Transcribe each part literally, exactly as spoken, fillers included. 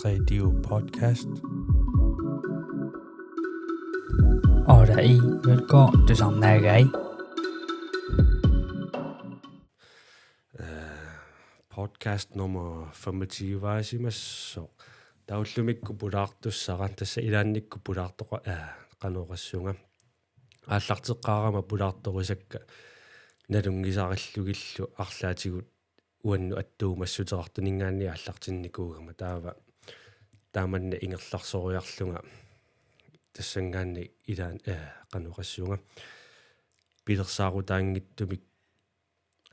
Radio Podcast. Otte i velkommen til Samnagai. Øh, podcast nummer femogtyve-isimasoq. Taava ullumikkut pulaartussara, tassa ilaannikkut pulaartoqa-, øh, qanoq oqassaanga. Aallarteqqaarama pulaartorisakka nalunngisarillugillu arlaatigut uannut attuumassuteqartuninngaanniit aallartinnikuugama, taava taamanna ingerlarsoriarlunga tassanngaanniit ilaanni, øh, qanoq oqassaanga, pilersaarutaanngitsumik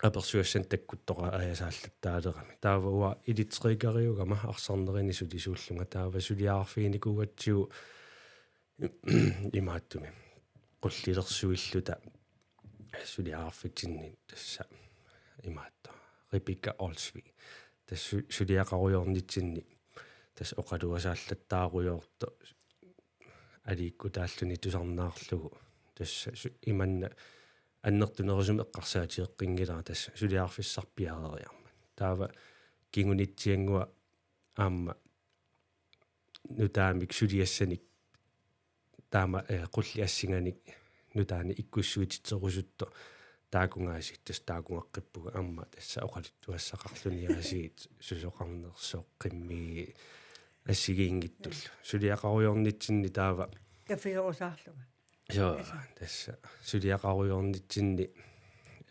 apersugassanik takkuttoqaajasaallattaalerami. Taava uanga ilitserikariugama arsarnerini sulisuullunga, taava suliarfiginikuugatsigu imaattumi qullilersuilluta suliaqarfitsinni, tassa imaattoq Rebekka Olsvig. Tassa su-, suliaqarujoornitsinni tassa oqaluasaallattaarujoortoq aliikkutaalluni tusarnaarlugu. Tassa su-, imanna annertunerusumik eqqarsaatigeqqinngilara tassa suliarfissarpiareriarmat. Taava kingunitsiannguaq aamma nutaamik suliassanik taama, øh, qulliassinganik nutaanik ikkussuititserusuttoq taakungaasiit, tassa taakugaqqippugut aamma tassa oqaluttuassaqarluni aasiit susoqarnersoq qimmii assigiinngitsullu. Suliaqarujoornitsinni taava Kaffilerusaarlunga. Joo, tassa suliaqarujoornitsinni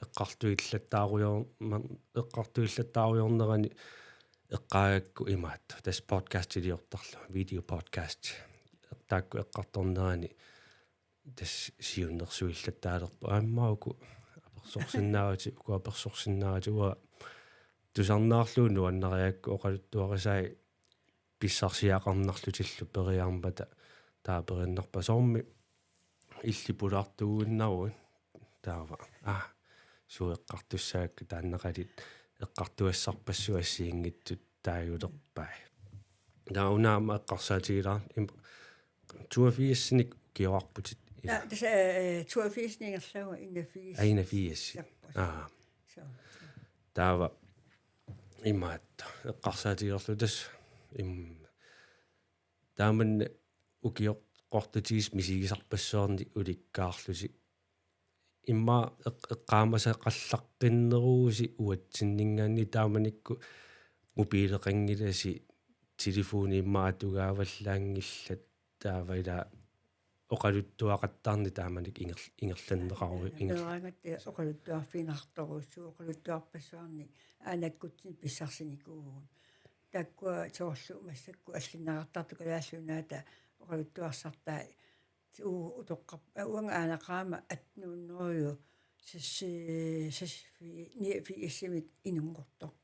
eqqartuillattaarujoor-, man-, eqqartuillattaarujoornerani eqqaagakku imaattoq, tassa podcastiliortarlunga, video podcast. Taakku eqqartornerani tassa siunnersuillattaalerpoq. Aamma uku apersorsinnaavatit, uku apersorsinnaavatit, uanga tusarnaarlugu nuannarigakku oqaluttuarisai pissarsiaqarnarlutillu periarmata, taava perinnarpa soormi illit pulaartuuinnaruit, taava, aa, suut eqqartussagakka taannaqalit eqqartugassarpassuit assigiinngitsut taagulerpai. Taava una aamma eqqarsaatigilaarlunga im-, toogfirsinik ukioqarputit. Ila. Aa, tassa, øh, toogfirsini ingerlavoq, enogfirs. Aa, enogfirs. Aa. Soo. Taava imaattoq eqqarsaatigilerlugu tassa im-, taamanna ukioq-, ukiortutigisut misigisarpassuarnik ulikkaarlusi. Immaqa eq-, eqqaamasaqallaqqinneruvusi uatsinninngaanniit, taamanikkut mobileqanngilasi, telefoni immaqa atugaavallaanngillat, taava ila oqaluttuaqattaarneq taamanikkut inger-, ingerlanneqaruit, inger- Meeraagatta oqaluttuarfiginartorujussuuvoq, oqaluttuarpassuarnik aanakkutsinnik pissarsinikuuvugut. Taakkua soorlu massakkut allineqartartut Kalaallit Nunaata oqaluttuarsartai, uu utoqqar-, aa, uanga aanaqarama atten hundrede seks-, seks-, niogfirsimi inunngortoq.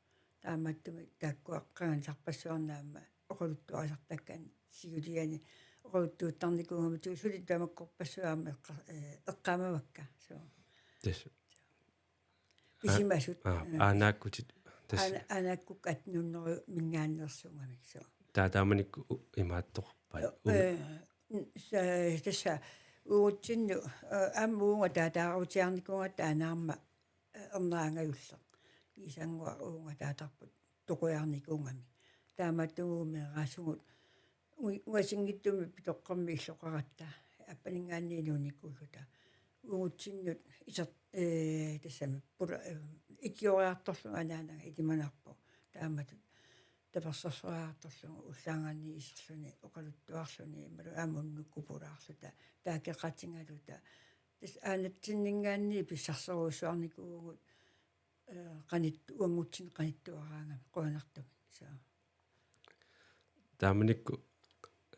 Taamaattumik taakkua qanganisarpassuarnik aamma oqaluttuarisartakkanik siuliani oqaluttuuttarnikuugamik, suli tamakkorpassuit aamma eqqa-, øh, eqqaamavakka. Soo. Tassa. Pisimasut. Aa, øh, aanaakkutit. Tassa. Aana-, aanaakkukkut atten hundrede-minngaanneersuugamik, soo. Taa-, taamanikkut u-, imaattoqarpat. Jo, u-, øh, n-, sa-, tassa uagutsinnut, øh, aamma uunga taataarutiarnikuugatta aanaarma, øh, ernerangajulleq. Iisannguaq uunga taatarput toqujaarnikuugami. Taamaattumik meeraasugut ui-, uasinngitsumik pitoqqammi illoqaratta, appaninngaanniit nuunnikuulluta. Uagutsinnut iser-, øh, tassami pula-, øh, ikioriartorlunga anaanaga ilimanarpoq. Taamatut tapersersorlugu ullaanngaanniit iserluni oqaluttuarluni imaluunniit aamma unnukkut pulaarluta, taakeqatigaluta. Tassa aanatsinninngaanniit pissarsorujussuarnikuuvugut, øh, qanit-, uagutsinnut qanittuaraangami qujanartumik. Soo. Taamanikkut,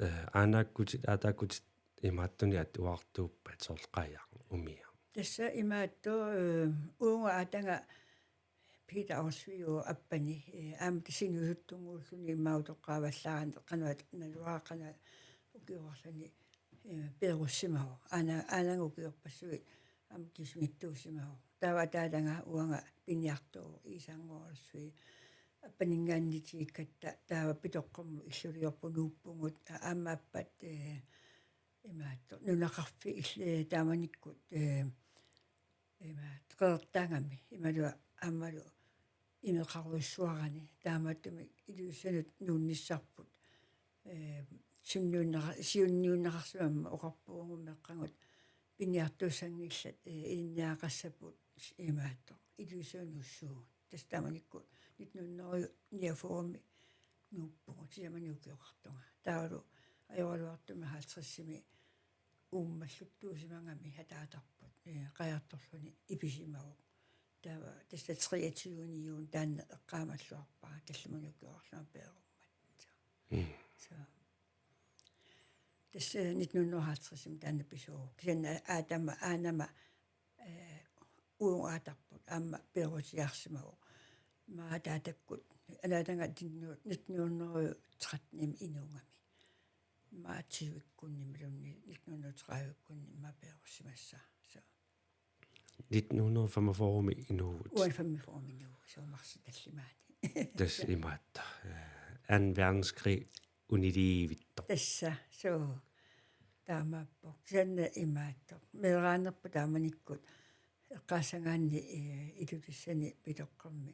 øh, aanaakkutit, aataakkutit imaattunik atuartuuppat, soorlu qajaq, umiaq? Tassa imaattoq, øh, uunga aataga Peter Olsvig appani, øh, aamma tassa inuusuttunnguulluni immaqa utoqqaavallaaraanni qanoq naluara, qanoq ukioqarluni, øh, peerussimavoq. Aana-, aanaga ukiorpassuit aamma kisimiittuussimavoq. Taava ataataga uanga piniartuuvoq, Iisannguaq Olsvig. Appaninngaanniit tikikkatta taava pitoqqammut illuliorput nuuppugut, a-, aamma appat, øh, imaattoq nunaqarfik il-, øh, taamanikkut, øh, imaattoq qeqertaagami imaluunniit aammalu imeqarujussuarani, taamaattumik Ilulissani nuunnissarput. eh, sunniunnera-, siunniunneqarsimammat oqarpugut meeqqagut piniartuussanngillat, eh, ilinniagaqassapput imaattoq. Ilisimanuussuugut. Tassa taamanikkut nitten hundrede niogfyrremi nuuppugut, sisamanik ukioqartunga. Taavalu ajoraluartumik halvtredsimi uummalluttuusimagami ataatarput, eh, qajartorluni ipisimavoq. Taava tassa treogtyvende juni taanna eqqaamalluarpara tallimanik ukioqarlunga peerummat. Mm. Så. Tassa nitten hundrede og halvtredsimi taanna pisuuvoq. Kisianni aatama, aanama, eh, uunga aatarput aamma peerusiarsimavoq. Immaqa ataatakkut, anaataga nitten hundrede trettenimi inuugami. Immaqa tyvekkunni imaluunniit nitten hundrede tredivekkunni immaqa peerussimassaaq. Så. Nitten hundrede femogfyrremi inuuvutit. Uani femogfyrremi inuuvugut, så marsip tallimaanni. Tassa imaattoq. Eh, anden verdenskrig uniliivittoq. Tassa, så. Taamaappoq. Kisianni imaattoq. Meeraanerput taamanikkut eqqaassagaanni, eh, Ilulissani Pitoqqammi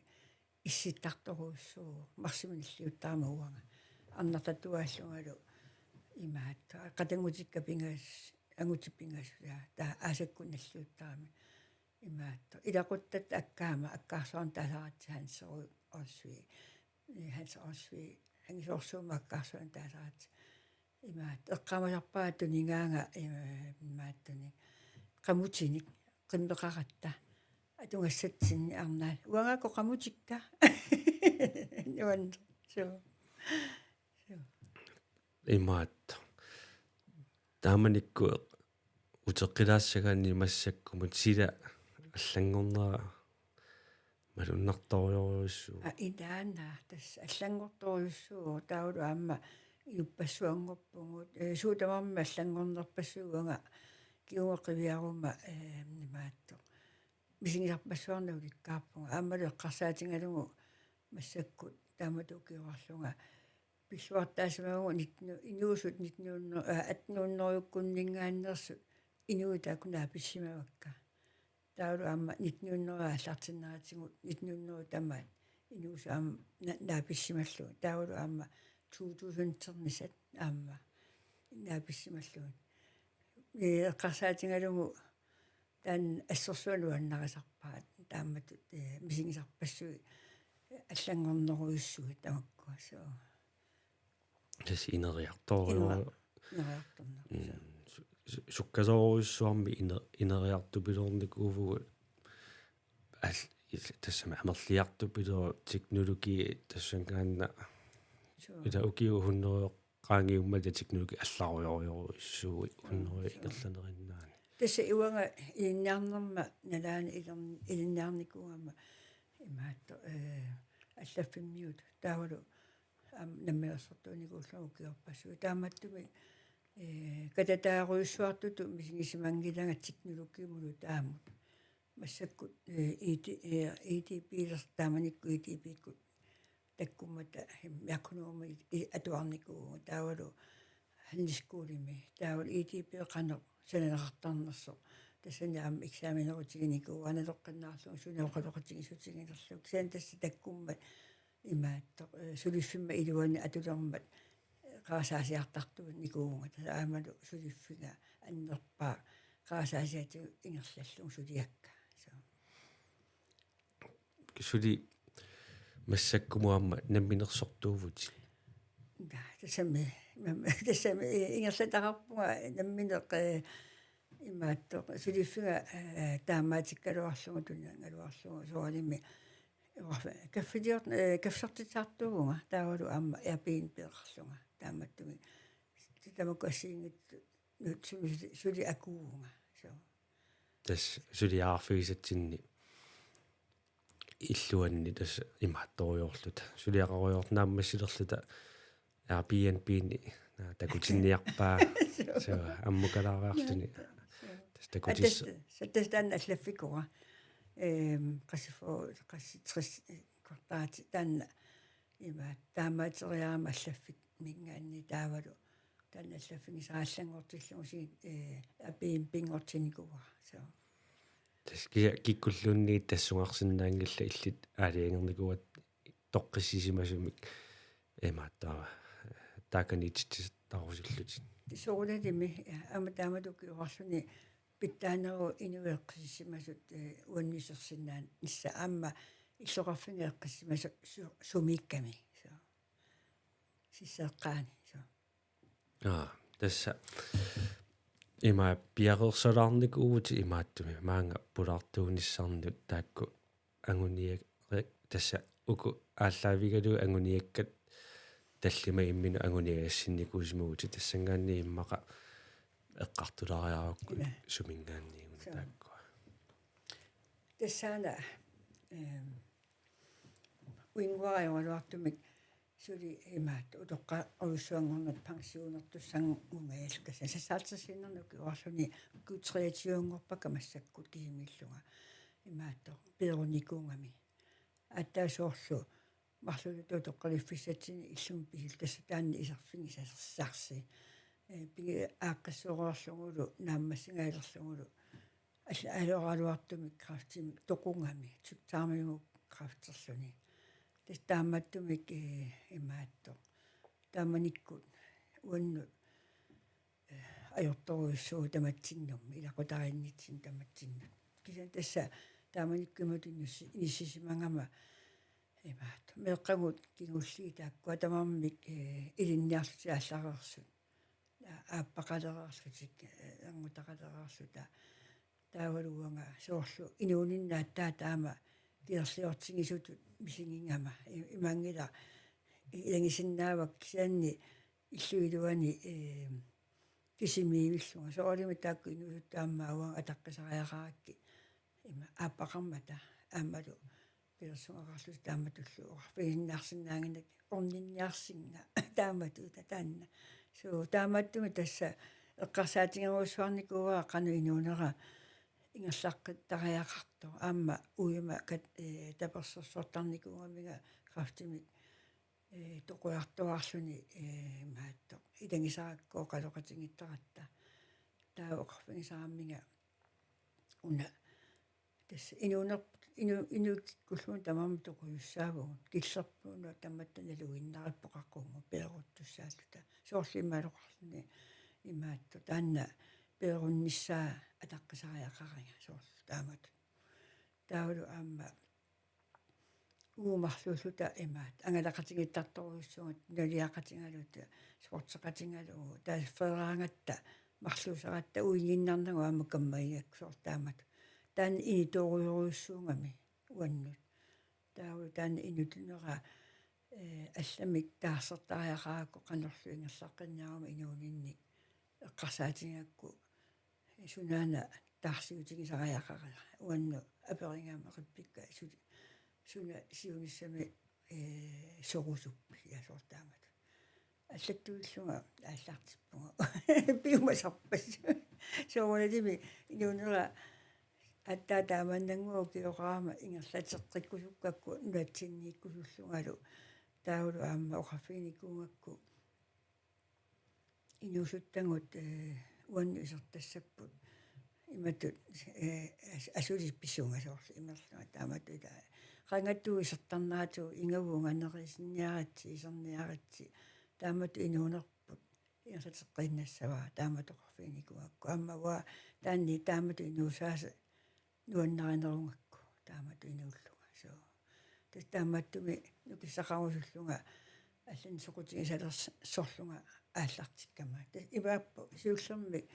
issittartorujussuuvoq, marsimi nalliuttarama uanga. Arnartatuaallungalu imaattoq. Qatanngutikka pingas-, angutit pingasut, ja, taava aasakkut nalliuttarami. Imaattoq. Ilaquttatta akkaama, akkaarsuarnik taasaratsigu Hans Olsvig. Eh, Hans Olsvig, angisoorsuarmik akkaarsuarnik taasaratsigu. Imaattoq. Eqqaamasarpara tunigaanga, eh, imaattunik. Qamutinik, qimmeqaratta. Atugassatsinnik arnaat. Uangaakku qamutikka. Nuann-, så. Så. Imaattoq. Taamanikkut uteqqilaassagaanni massakkumut sila allanngornera malunnartorujussuuvoq. Aa, ilaana, tassa allanngortorujussuuvoq, taavalu aamma inuppassuanngorpugut, eh, suut tamarmik allanngornerpassuit, uanga kingumut qiviaruma, eh, imaattoq. Misigisarpassuarnik ulikkaarpunga. Aammalu eqqarsaatigalugu massakkut taamatut ukioqarlunga pilluartaasimavugut nitten, inuusut nitten hundrede, aa, atten hundredekkunninngaanneersut inuit taakku naapissimavakka. Taavalu aamma nitten hundrede aallartinneratigut nitten hundrede tamaat inuusut aamma na-, naapissimallugit. Taavalu aamma to tusindinissat aamma naapissimallugit. Ee, eqqarsaatigalugu taanna assorsuaq nuannarisarpaat taamatut, ee, misigisarpassuit allanngornerujussuit tamakkua, så. Tassa ineriartorujussuuvoq. Ineri-, ineriartorneq. Mm, su-, su-, sukkasoorujussuarmik ine-, ineriartupiloornikuuvugut al-, il-, tassami amerliartupiloorpoq teknologi tassanngaannaq. Suu. Ila ukiut hunnorujoq qaangiummata teknologi allarujorujussuuvoq hunnorujoq ingerlanerinnaani. Tassa uanga ilinniarnerma nalaani iler-, ilinniarnikuugama imaattoq, eh, allaffimmiutut. Taavalu aamma namminersortuunikuullunga ukiorpassuit. Taamaattumik, eh, katataarujussuartutut misigisimanngilanga teknologimut taamut. Massakkut, eh, I D, eh, I D B-ler-, taamanikkut I D B-kkut takkummata, eh, merkonomi i-, atuarnikuuvugut. Taavalu handelsskolimi. Taavalu I D B qanoq sananeqartarnersoq. Tassani aamma eksamenerutiginikuuara naleqqinnarlugu suna oqaloqatigiissutiginerlugu. Kisianni tassa takkummat imaattoq, eh, suliffimma iluani atulermat, eh, qarasaasiartartuunikuuvunga. Tassa aammalu suliffiga annerpaaq qarasaasiatigut ingerlallugu suliakka. Så. Suli massakkumut aamma namminersortuuvutit. Ja, tassami, nam-, tassami, eh, ingerlataqarpunga nammineq, eh, imaattoq, suliffiga, eh, taamatikkaluarlugu, tunigaluarlugu, soorunami, eh, kaffilior-, eh, kaffertitsisartuuvunga, taavalu aamma Airbnb-eqarlunga, taamaattumik. Tamakku assigiinngitsut, nut-, suli, suli akuuvunga, så. Tassa suliaqarfigisatsinni illuanni tassa imaattorujoorluta. Suliaqarujoorluta naammassilerluta Airbnb-ni, naa, takutinniarpaa. Så. Så, ammukalaariarluni. Så. Tassa takutis-. Aa, tassa, tassa taanna allaffikora. Ehm, qassit-, qassit-, kvartaati taanna ima taamaateriarama allaffimminngaanniit taavalu taanna allaffigisara allanngortillugu si-, eh, Airbnb-nngortinnikuuara. Så. Tassa kia-, kikkulluunniit tassungarsinnaanngillat illit aalajangernikuuat toqqissisimasumik imaattoq, eh, taakaniititsisartarusullutik. Soorunalimi, ja, aamma taamatut ukioqarluni pitsaanerup inuit eqqissisimasut, eh, uannut isersinnaanissaa aamma illoqarfinnut eqqissisimasut su-, sumiikkami. So. Sisseeqqaani. So. Aa, tassa ima piareersalaarnikuuvutit imaattumik maanga pulaartuunissannut taakku anguniak-, tassa uku aallaavigalugit anguniakkat tallimat imminnut anguniagassinnikuusimavutit tassanngaanniit immaqa eqqartulaariarukku. Ila. Suminngaanniit una. Suu. Taakkua. Tassaana, ehm, uinguarajoraluartumik suli imaat utoqqarujussuanngornerput pensionertussanngorniarlugu tassa sassaartissiinnarnik ukioqarluni ukiut treogtyvenngorpakka massakkut kisimiillunga imaattoq peerunikuugami. Aatsaat soorlu marluulluta utoqqaliffissatsinni illumut pisulluta tassa taanna iserfigisassarsi. Eh, pigi-, aaqqissuugaluarlugulu naammassigaluarlugulu alla-, ajoraluartumik kræftimik toqugami, tyktarmimut kræfterluni. Tassa taamaattumik, eh, imaattoq. Taamanikkut uannut, eh, ajortorujussuuvoq tamatsinnummi, ilaqutariinnitsinni tamatsinnut. Kisianni tassa taamanikkut imatut inissi-, inissisimagama imaattoq. Meeqqagut kingulliit taakkua tamarmik, eh, ilinniarlutik aallareersut. Aappaqalereerlutik, eh, erngutaqalereerluta. Taavalu uanga soorlu inuuninni aatsaat taama kiorliortigisutut misigigama. I-, imanngilaq i-, ilagisinnaavakka kisianni illup iluani, eh, kisimiivillunga. Soorunami taakku inuusuttut aamma uanga ataqqisariaqarakkit. Ima aappaqarmata aammalu pilersugaqarluta taamatullu oqarfiginniarsinnaannginnakku orninniarsinnga taamatut taanna. So taamaattumik tassa eqqarsaatigerujussuarnikuuara qanoq inuunera ingerlaqqittariaqartoq aamma uima kat-, eh, tapersersortarnikuugaminga kræftimik, eh, toqujartuaarluni, eh, imaattoq ilagisarakku oqaloqatigiittaratta. Taava oqarfigisaraminga una tassa inuunerput, inu-, inuit kikkulluunniit tamarmik toqujussaavugut. Killerput una tamatta naluinnarippoq qaqugu peeruttussaalluta. Soorlu imaaloqarluni imaattoq taanna peerunnissaa ataqqisariaqariga soorlu taamatut. Taavalu aamma uagut marluulluta imaat angalaqatigiittartorujussuugut, naliaqatigaluta, sportseqatigalugu, taava feeraagatta marluuseratta uigiinnarnagu aamma kammagigakku soorlu taamatut. Taanna initoorujorujussuugami uannut. Taava taanna inutunera, eh, allamik taarsertariaqarakku qanorlu ingerlaqqinniaruma inuuninni eqqarsaatigigakku sunaana taarsiutigisariaqarara. Uannut aperigama qippikka su-, suna siunissami, eh, sorusuppit, ja, soorlu taamatut. Allattuillunga aallartippunga. Piumasarpassuit. Soorunalimi inuunera aatsaat taamannannguaq ukioqarama ingerlateqqikkusukkakku nunatsinniikkusullungalu. Taavalu aamma oqarfiginikuugakku inuusuttagut, eh, uannut isertassapput. Imatut, eh, as-, asuli pisunga soorlu imerlunga taamatut ila. Qangattuut isertarneratigut ingavugut anerisinniaritsi, iserniaritsi. Taamatut inuunerput ingerlateqqiinnassavara taamatut oqarfiginikuugakku. Aamma uanga taanna taamatut inuusaasa nuannarinerugakku taamatut inuullunga. So. Tassa taamaattumik nukissaqarusullunga allanik soqutigisalersorlunga aallartikkama. Tassa imaappoq siullermik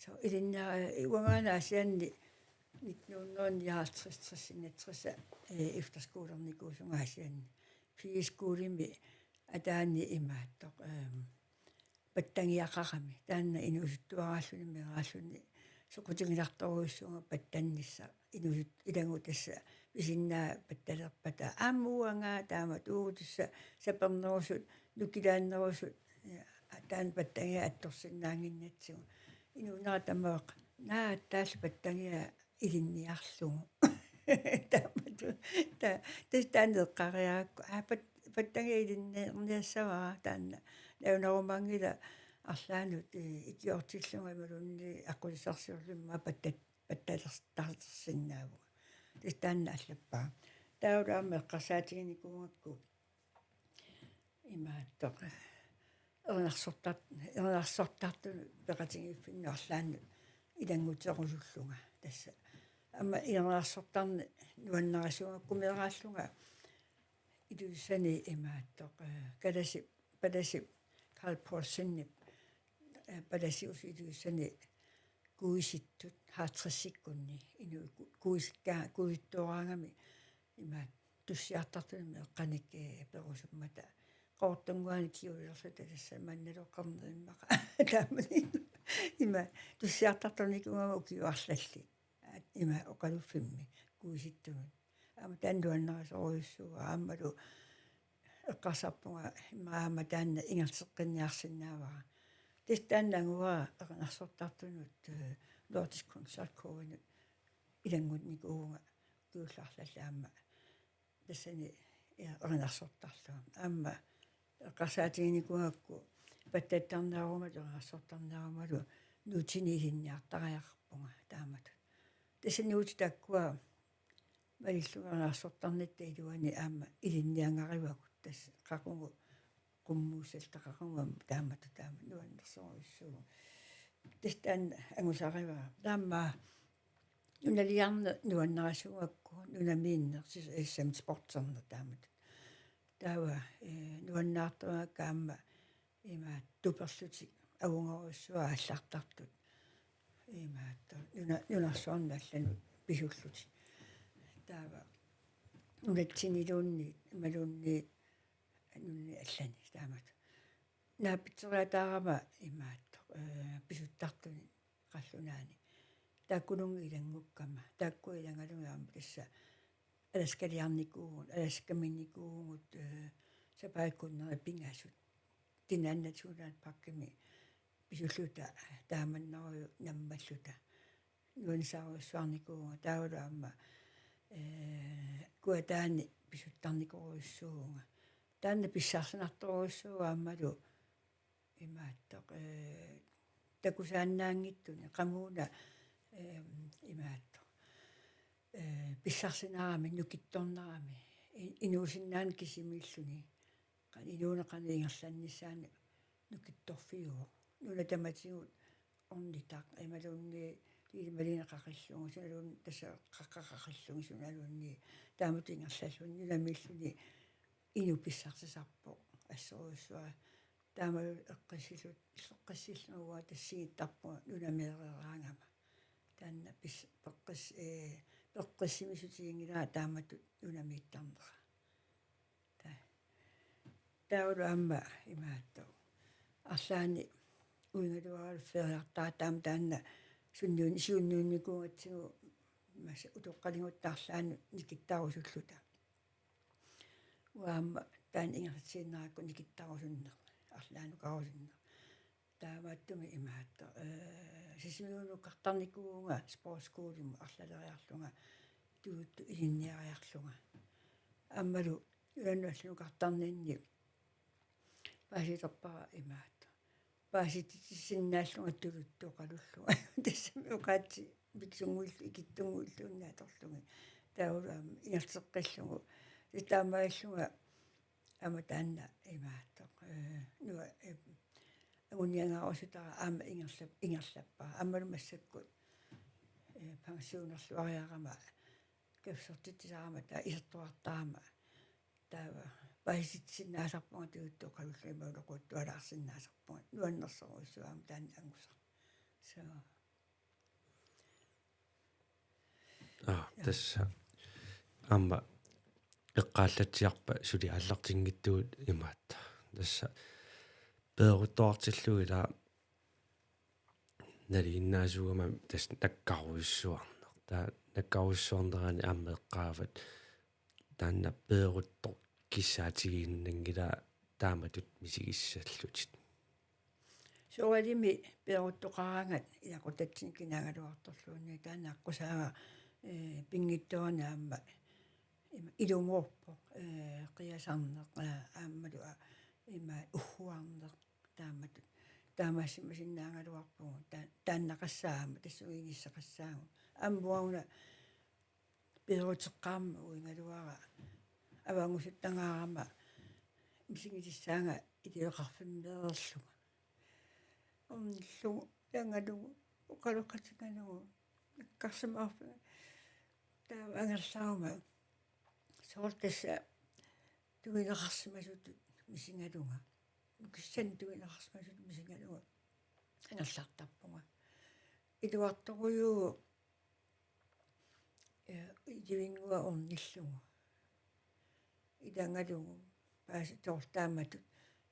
so ilinniara-, uangaana Aasianni nitten hundrede nioghalvtreds, tres, enogtres, eh, efterskolernikuusunga Aasianni. Frie skolemi ataani imaattoq, ehm, pattagiaqarami. Taanna inuusuttuaraalluni meeraalluni soqutiginartorujussuuvunga pattannissaq. Inuusut ilagut tassa pisinnaat pattalerpata. Aamma uanga taamatut uagut tassa sapernerusut, nukilaannerusut, ja, taanna pattagiaq attorsinnaannginnatsigu. Inuunera tamaat, naa, taallu pattagiaq ilinniarlugu. Taamatut, ta-, tassa taanna eqqariarakku. Aa, pat-, pattagiaq ilinniarniassavara taanna. Nalunarumanngilaq arlaannut, eh, ikiortillunga imaluunniit aqqutissarsiorlunga pattat-, pattalertarsinnaavunga. Tassa taanna allappara. Taavalu aamma eqqarsaatiginikuugakku imaattoq. erinarsortar-, erinarsortartunut peqatigiiffinnut arlaannut ilannguterusullunga. Tassa aamma erinarsortarneq nuannarisuugakku meeraallunga Ilulissani imaattoq, eh, kalasi, palasi Carl Poulsenip, eh, palasiusoq Ilulissani kuisittut halvtredsikkunni, inuit ku-, kuisikka-, kuisittooraangami imaattoq tussiartartunut meeqqanik, eh, perusummata. Qooqtannguani kingullerluta tassa mannalu qerneq immaqa. Taamani ima tussiartartornikuugama ukiut arlallit. Ima oqaluffimmi kuisittunut. Aamma taanna nuannarisorujussuuara aammalu eqqarsarpunga immaqa aamma taanna ingerlateqqinniarsinnaavara. Tassa taanna angua erinarsortartunut, eh, Nordisk Kunsthøjskolemi ilanngunnikuuvunga ukiullu arlallit aamma tassani, ja, erinarsortarlunga. Aamma eqqarsaatiginikuugakku pattattarnerumalu erinarsortarnerumalu nuutini ilinniartariaqarpunga taamatut. Tassa nuutit taakkua malillugit erinarsortarnitta iluani aamma ilinniagarivagut tassa qaqugu qummuussalluta qaqugu aamma taamatut taama nuannersorujussuuvoq. Tassa taanna angusarivara. Taama nunaliarneq nuannarisuugakku nunamiinneq sis-, S M sporterneq taamatut. Taava, eh, nuannaartuugakku aamma imaattoq tuperlutik avunngorujussuaq aallartartut. Imaattoq nuna-, nunarsuarmi allanut pisullutik. Taava nunatsiniluunniit, imaluunniit nunani allani taamatut. Naapitseriataarama imaattoq, eh, pisuttartuni qallunaani. Taakkununnga ilanngukkama. Taakku ilanngullugit aamma tassa Alaskaliarnikuuvugut, Alaskamiinnikuuvugut, eh, sapaatip akunneri pingasut. Kinaanni nationalparkimi pisulluta taamannerujuit nammalluta. Nuannisaarujussuarnikuuvunga taavalu aamma, eh, Kuataani pisuttarnikorujussuuvunga. Taanna pissarsinartorujussuuvoq aammalu imaattoq, eh, takusaannaanngitsuni qamuuna, eh, imaattoq, eh, pissarsinaarami nukittornarami i-, inuusinnaaneq kisimiilluni. Qanoq inuuneq qanoq ingerlannissaanut nukittorfiuvoq. Nuna tamatigut ornitaq imaluunniit Lille Malene qaqillugu, sunaluunniit tassa Qaqqaq qaqillugu, sunaluunniit taamatut ingerlalluni, nunamiilluni inuk pissarsisarpoq assorujussuaq. Taamalu eqqissillu-, eqqissillugu uanga tassiittarpunga nunameereeraangama. Taanna pis-, peqqis-, eh, peqqissimisutiginngilara taamatut nunamiittarnera. Ta-, taavalu aamma imaattoq. Arlaanni uigaluaralu feriartaratta aamma taanna sunniun-, siunniunnikuugatsigu massa utoqqaligutta arlaannut nikittarusulluta. Uanga aamma taanna ingerlatsiinnarlugu nikittarusunneq, arlaannukarusunneq. Taamaattumik imaattoq, eh, Sisimiunukartarnikuuvunga sportsskolemut arlaleriarlunga tuluttut ilinniariarlunga. Aammalu nunanut allanukartarninni paasiterpara imaattoq. Paasititsissinnaallunga tuluttut oqalullunga. Tassami oqaatsit pikisunnguillu ikittunnguilluunniit atorlugit. Taavalu aamma ingerlateqqillugu. Tassa taamaalillunga aamma taanna imaattoq. Eh, nua-, eh, anguniagarusutara aamma ingerlap-, ingerlappara. Aammalu massakkut, eh, pensionerluariarama kaffisortitsisarama taava isertuartarama. Taava paasititsissinnaasarpunga tuluttut oqalullunga imaluunniit oqaluttualaarsinnaasarpunga. Nuannersorujussuuvoq aamma taanna angusaq. So. Aa, ja. Tassa aamma eqqaallatsiarpat suli aallartinngitsugut imaattoq. Tassa peeruttuartillugu ila nalinginnaasuugami tassa nakkarujussuarneq. Taava nakkarujussuarnerani aamma eqqaavat taanna peeruttoq kissaatigiinnanngilaa taamatut misigissallutit. Soorunami peeruttoqaraangat ilaqutatsinnut kinaagaluartorluunniit taanna aqqusaagaq, eh, pinngitsoorani aamma ima ilumoorpoq, eh, qiasarneq, eh, aammalu a-, ima ugguarneq taamatut. Taamaasimasinnaagaluarpugut ta-, taannaqassaaq aamma tassunga inissaqassaagut. Aamma uanga una peeruteqqaarama uigaluara avanngusuttagaarama misigisassaanga Iliveqarfimmeerlunga. Ornillugu, ilaangalugu, oqaloqatigalugu, nakkarsimaarfiga. Taava angerlaruma soorlu tassa tunineqarsimasutut misigalunga. Nukissanik tunineqarsimasutut misigalunga. Angerlartarpunga. Iluartorujuuvoq, eh, ilivinnguaq ornillugu. Ilaangalugu paasi toortaamatut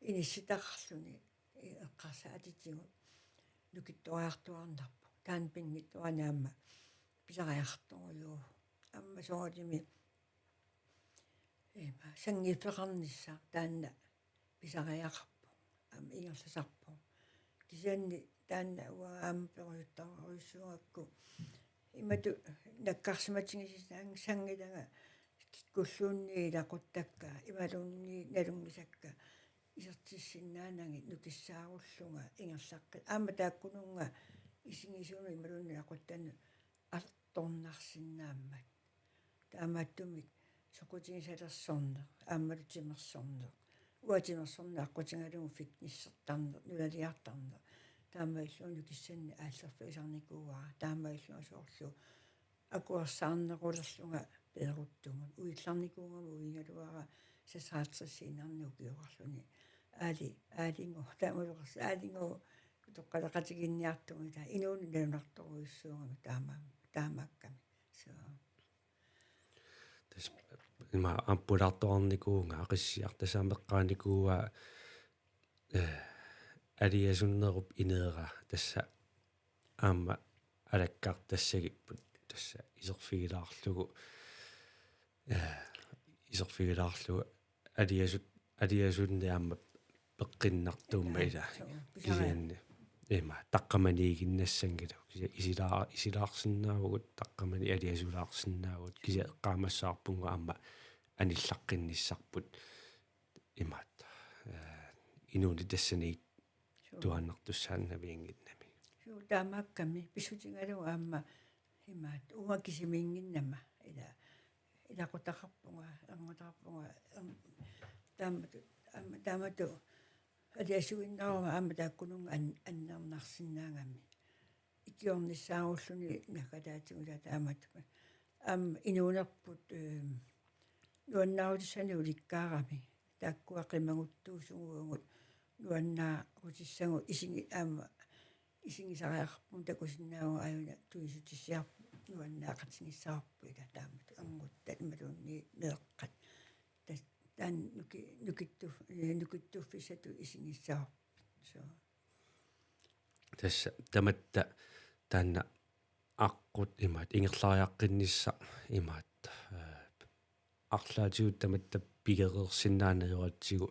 inissitaqarluni, eh, eqqarsaatitigut nukittoriartuaarnarpoq. Taanna pinngitsoorani aamma pisariaqartorujuuvoq. Aamma soorunami, eh, sanngiiffeqarnissaq taanna pisariaqarpoq, aamma ingerlasarpoq. Kisianni taanna uanga aamma perusuttaarujussuugakku. Imatut nakkarsimatigisassanngilanga kikkulluunniit ilaquttakka, imaluunniit nalunngisakka, isertissinnaanagit nukissaarullunga ingerlaqqi-. Aamma taakkununnga isigisunut imaluunniit ilaquttanut artornarsinnaammat. Taamaattumik soqutigisalersorneq, aammalu timersorneq. Uanga timersorneq aqqutigalugu fitnessertarneq, nunaliartarneq. Taamaalilluni nukissannik aallerfigisarnikuuara. Taamaalillunga soorlu akuersaarnerulerlunga peeruttumut. Uillarnikuugama uigaluara seksoghalvtreds-iinnarnik ukioqarluni. Aali, aalinngu, taamaluqas-, aalinngu utoqqaleqatigiinniartugut, ila inuuneq nalunartorujussuugami taama-, taamaakkami. So. Tassa ima ampulaartoqarnikuuvunga, aqissiaq tassa aamma eqqaanikuuaa, eh, aliasunnerup ineera tassa aamma alakkartassagipput tassa iserfigilaarlugu, eh, iserfigilaarlugu aliasut-, aliasunneq aamma peqqinnartuummat. Ila, ila. Suu, pisariaq. Kisianni ima taqqamaniiginnassanngilaq. Kisianni isilaa-, isilaarsinnaavugut, taqqamani aliasulaarsinnaavugut. Kisianni eqqaamassavarput aamma anillaqqinnissaat imaattoq, eh, inuuneq tassani. Suu. Tuaannartussaannaviannginnami. Suu, taamaakkami pissutigalugu aamma imaattoq uanga kisimiinnginnama, ila, ilaqutaqarpunga, erngutaqarpunga, erng-, taamatut, aamma taamatut aliasuinnaruma aamma taakkununnga an-, annernarsinnaagami. Ikiornissaarulluni naggataatigut taamatut. Aamma inuunerput, ehm, nuannaarutissanik ulikkaarami. Taakkua qimaguttuusugut nuannaarutissagut isigi-, aamma isigisariaqarpunga takusinnaavugut aajuna tuisutissiarput nuannaaqatigissavarput ila taamatut ernguttat imaluunniit meeqqat. Tas-, taanna nuki-, nukittu-, eh, nukittuffissatut isigissavarput. So. Tassa tamatta taanna aqqut imaattoq ingerlariaqqinnissaq imaattoq, eh, arlaatigut tamatta pigereersinnaaneq ajoratsigu,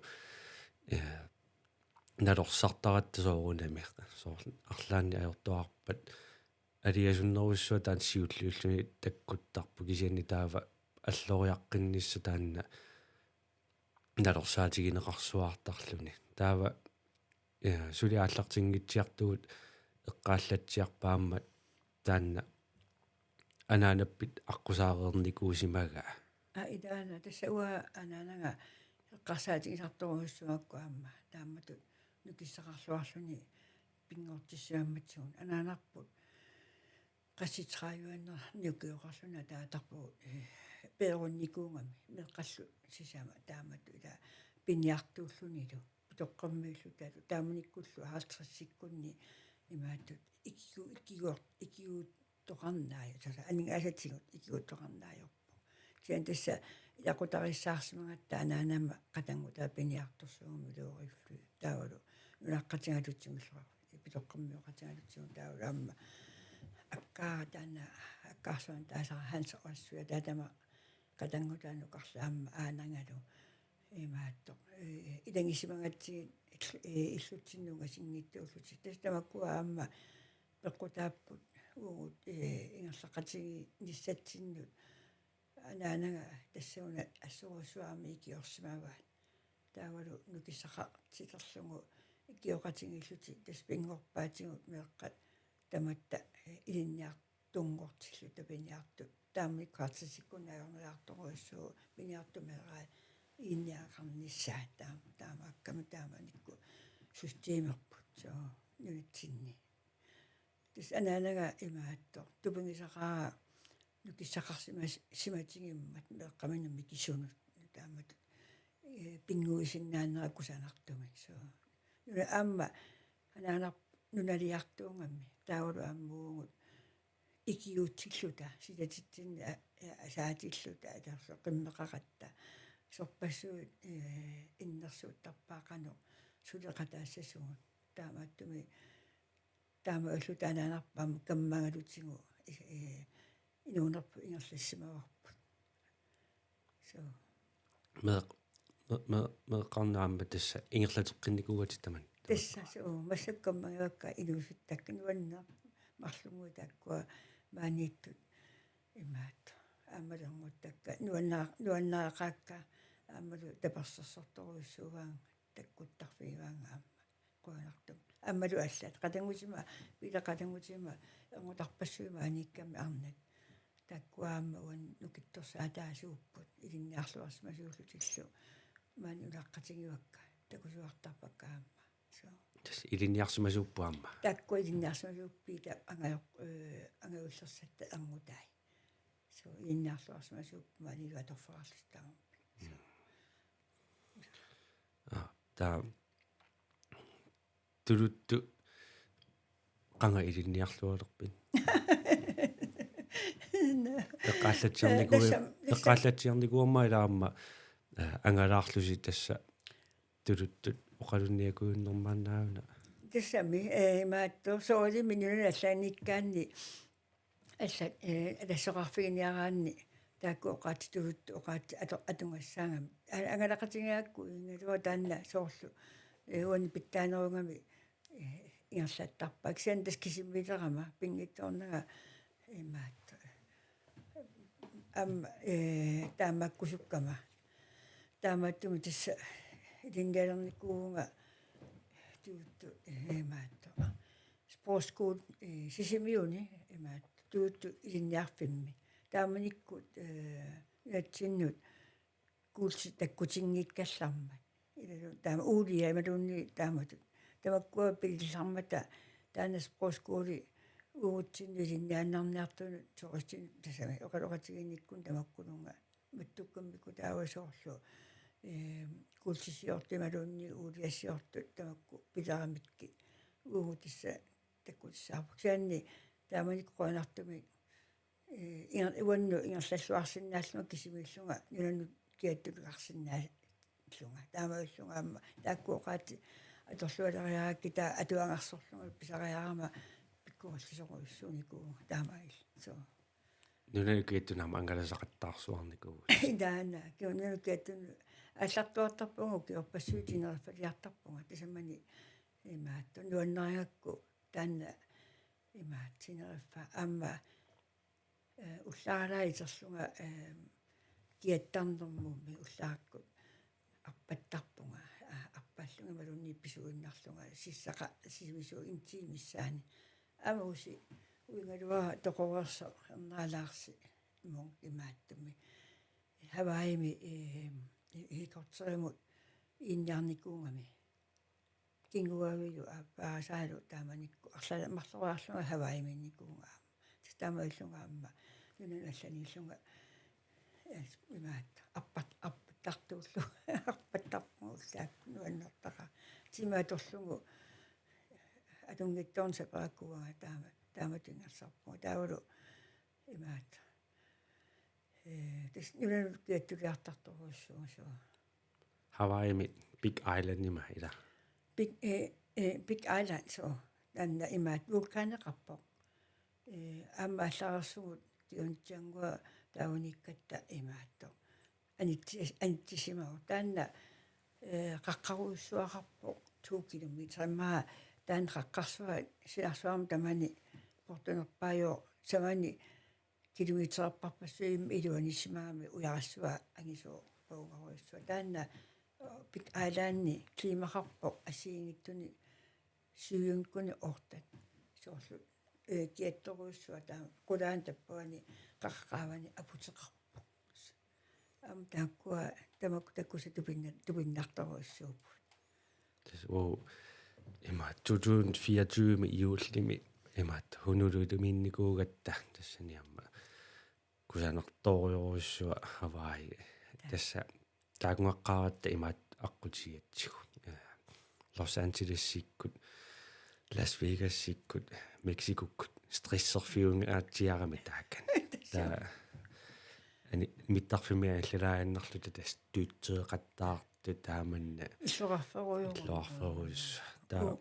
eh, nalorsartaratta soorunami. Soorlu arlaannik ajortuarpat aliasunnerujussuaq taanna siulliulluni takkuttarpoq kisianni taava alloriaqqinnissaq taanna nalorsaatigineqarsuartarluni. Taava, ja, suli aallartinngitsiartugut eqqaallatsiarpaammat taanna anaanappit aqqusaareernikuusimagaa. Aa, ilaana, tassa uanga anaanaga eqqarsaatigisartorujussuugakku aamma, taamatut nukissaqarluarluni pinngortissimammatigut. Anaanarput qassit tredive-annerni ukioqarluni ataatarpugut, eh, peerunnikuugami, meeqqallu sisamat taamatut ila piniartuullunilu. Pitoqqammiulluta taamanikkullu halvtredsikkunni imaattut ikigu-, ikiguor-, ikiguuttoqarnaajo-, tassa aningaasatigut ikiguuttoqarnaajo-, Kisianni tassa ilaqutarissaarsimagatta anaanama qatanngutaa piniartorsuugami iluariullugu. Taavalu nunaqqatigalutsigullu, pitoqqammioqatigalutsigu taavalu aamma akkaara taanna akkaarsuan taasara Hans Olsvig taatama qatanngutaanukarlu aamma aanagalu imaattoq. Eh, ilagisimagatsigit ill-, eh, illutsinnut ungasinngitsuullutik. Tassa tamakkua aamma peqqutaapput uagut, eh, ingerlaqatigiinnissatsinnut. Anaanaga tassa una assorujussuarmik ikiorsimavaat. Taavalu nukissaqartiterlugu ikioqatigiillutik tassa pinngorpaatigut meeqqat tamatta, eh, ilinniartunngortilluta piniartut. Taamani halvtredsikkunni ajornalaartorujussuuvoq piniartut meeqqat ilinniagaqarnissaat taam-, taamaakkami taamani. systemerput, soo, nunatsinni. Tassa anaanaga imaattoq tupigisaqaara nukissaqarsimas-, simatigimmat meeqqaminut mikisunut taamatut, ee, pinnguisinnaanera kusanartumik, soo. Nuna aamma anaanar-, nunaliartuugami taavalu aamma uagut ikiuutsilluta, silatitsinni a-, a-, asaatilluta, atorlu qimmeqaratta, sorpassuit, ee, innersuuttarpaat qanoq suleqataassasugut. Taamaattumik taamaalilluta anaanarput aamma kammagalutigu, ee, inuunerput ingerlassimavarput. Soo. Meeq-, me-, me-, meeqqarnut aamma tassa ingerlateqqinnikuugatit tamanna. Tassa, soo, massakkut kammagivakka inuusuttakka nuanneq marlunngui taakkua maaniittut imaattoq. Aammalu ernguttakka nuanna-, nuannaraqaakka aammalu tapersersortorujussuugaannga takkuttarfigivaannga aamma. Qujanartumik. Aammalu allat. Qatanngutima, Pita, qatanngutima ernutarpassuit maaniikkamik arnat. Taakkua aamma uani nukittorsaataasuupput, ilinniarluarsimasuullutillu. Maani ulaqqatigivakka, takusuartarpakka aamma. Soo. Tassa ilinniarsimasuupput aamma. Taakkua ilinniarsimasuupput, Pita angajoq-, ee, angajullersatta erngutai. Soo, ilinniarluarsimasuupput maanilu atorfeqarlutik tamarmik. Soo. Mm. Aa, taava Tuluttut qanga ilinniarlualerpit? Naa. Eqqaallatsiarnikuu-, Tassam-, tassam-, eqqaallatsiarnikuummat ilaa aamma, eh, angalaarlusi tassa tuluttut oqalunniakujunnermaannaavina. Tassami, eh, imaattoq soorlu nunanut allaaniikkaanni allat, eh, alassoqarfiginiaraanni taakku oqaatsit tuluttut oqaatsit ato-, atugassaagami. A-, angalaqatigigakku uigaluarama taanna soorlu, eh, uani pitsaanerugami, eh, ingerlattarpaa. Kisianni tassa kisimiilerama pinngitsoornaga imaattoq. Aamma, eh, taamaakkusukkama. Taamaattumik tassa ilinnialernikuuvunga tuluttut, eh, imaattoq. Sprogskole, eh, Sisimiuni imaattoq tuluttut ilinniarfimmi. Taamanikkut, eh, nunatsinnut kuultisit takkutinngikkallarmat. Ilalu taama uulia imaluunniit taamatut. Tamakkua pilillarmata taanna sprogskole uagutsinnut ilinniaannarniartunut turistinut tassami oqaloqatigiinnikkut tamakkununnga mattukkammikkut taava soorlu, eh, kuultisiortut imaluunniit uuliasiortut tamakku pileramikkit uagut tassa takkutissavarput. Kisianni taamanikkut qujanartumik, eh, inger-, uannut ingerlalluarsinnaallunga kisimiillunga nunanut kiattuliarsinnaallunga. Taamaalillunga aamma taakku oqaatsit atorlualeriarakkit taava atuagarsorlunga pisariaqarama pikkorillisorujussuunikuuvunga taamaalillunga. Soo. Nunanut kiattunik aamma angalasaqattaarsuarnikuuvutit. Taanna, kisianni nunanut kiattunik aallartuartarpunga ukiorpassuit tineriffaliartarpunga. Tasamani imaattoq nuannarigakku taanna imaattoq tineriffaa aamma, eh, ullaaralaa iterlunga, eh, kiattarnermummi ullaakkut arpattarpunga, a-, arpallunga imaluunniit pisuinnarlunga sissaqa-, sisimisoq en time missaani. Aamma usi uigaluara toqoreersoq Erna Larsi Munch imaattumik Hawaiimi, eh, helikopterimut iinniarnikuugami. Kinguaavilu aappaasaalu taamanikkut arlala-, marloriarlunga Hawaiimiinnikuuvunga aamma. Tassa taamaalillunga aamma nunanut allaniillunga, eh, imaattoq arpat-, arpattartuullu-, arpattarpunga ullaakkut nuannertaqaaq. Timip atorlugu atunngitsoorneq saperakkuuara taama, taamatut ingerlasarpunga. Taavalu imaattoq. Eh, tassa nunanut kiattuliartartorujussuuvoq, soo. Hawaiimi Big Islandimi ila. Big, eh, eh, Big Island, soo. Taanna imaattoq vulkaneqarpoq. Eh, aamma aallarersugut kingorna taavaniikkatta imaattoq anitsi-, anitsisimavoq. Taanna, eh, qaqqarujussuaqarpoq to kilometer. Immaqa taanna qaqqarsuaq silarsuarmi tamani portunerpaajuvoq, samani kilometererparpassuit iluanisimagami ujarassuaq angisuup paungarujussuaq. Taanna, eh, Big Islandi klimaqarpoq assigiinngitsuni syvogtyveni ottet. Soorlu, eh, kiattorujussuaq taava qulaani tappavani qaqqap qaavani aputeqarpoq. Aamma taakkua tamakku takkussat tupinna-, tupinnartorujussuupput. Tassa uagut imaattoq to tusind fireogtyve juulimi imaattoq Honolulumiinnikuugatta tassani aamma kusanartorujussuaq Hawaii. Tassa taakkununnga eqqaaratta imaattoq aqqutigatsigu. Los Angelesikkut, Las Vegasikkut, Mexicokkut stresserfiungaatsiarami taakani. Taava ani mittarfimmi allalaannarluta tassa tuutseeqattaartut taamanna. Illoqarferujorujussuaq. Illoqarferujussuaq. Taava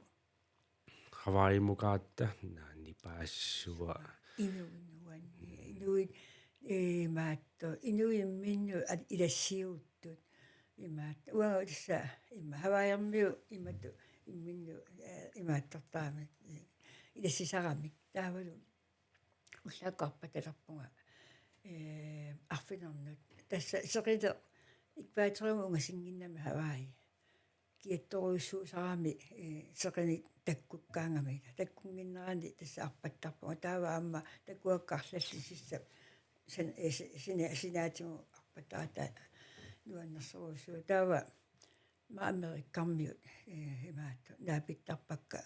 Hawaiimukaaratta naani paasissuaq. Inuit nuanni-, inuit, ee, imaattoq, inuit imminnut at-, ilassiuuttut. Imaattoq, uanga tassa, ima Hawaiiarmiut imatut imminnut, ee, imaattortaramik, ee, ilassisaramik. Taavalu ullaakkut arpatalerpunga, ee, arfineq-marlunut. Tassa seqineq ekvatorimi ungasinnginnami Hawaii. Kiattorujussuusarami, ee, seqineq takkukkaangami. Takkunnginnerani tassa arpattarpunga. Taava aamma takuakka arlallit sissap san-, ee, si-, sina-, sinaatigut arpattarata nuannersorujussuuvoq. Taava ma Amerikkarmiut, ee, imaattoq naapittarpakka.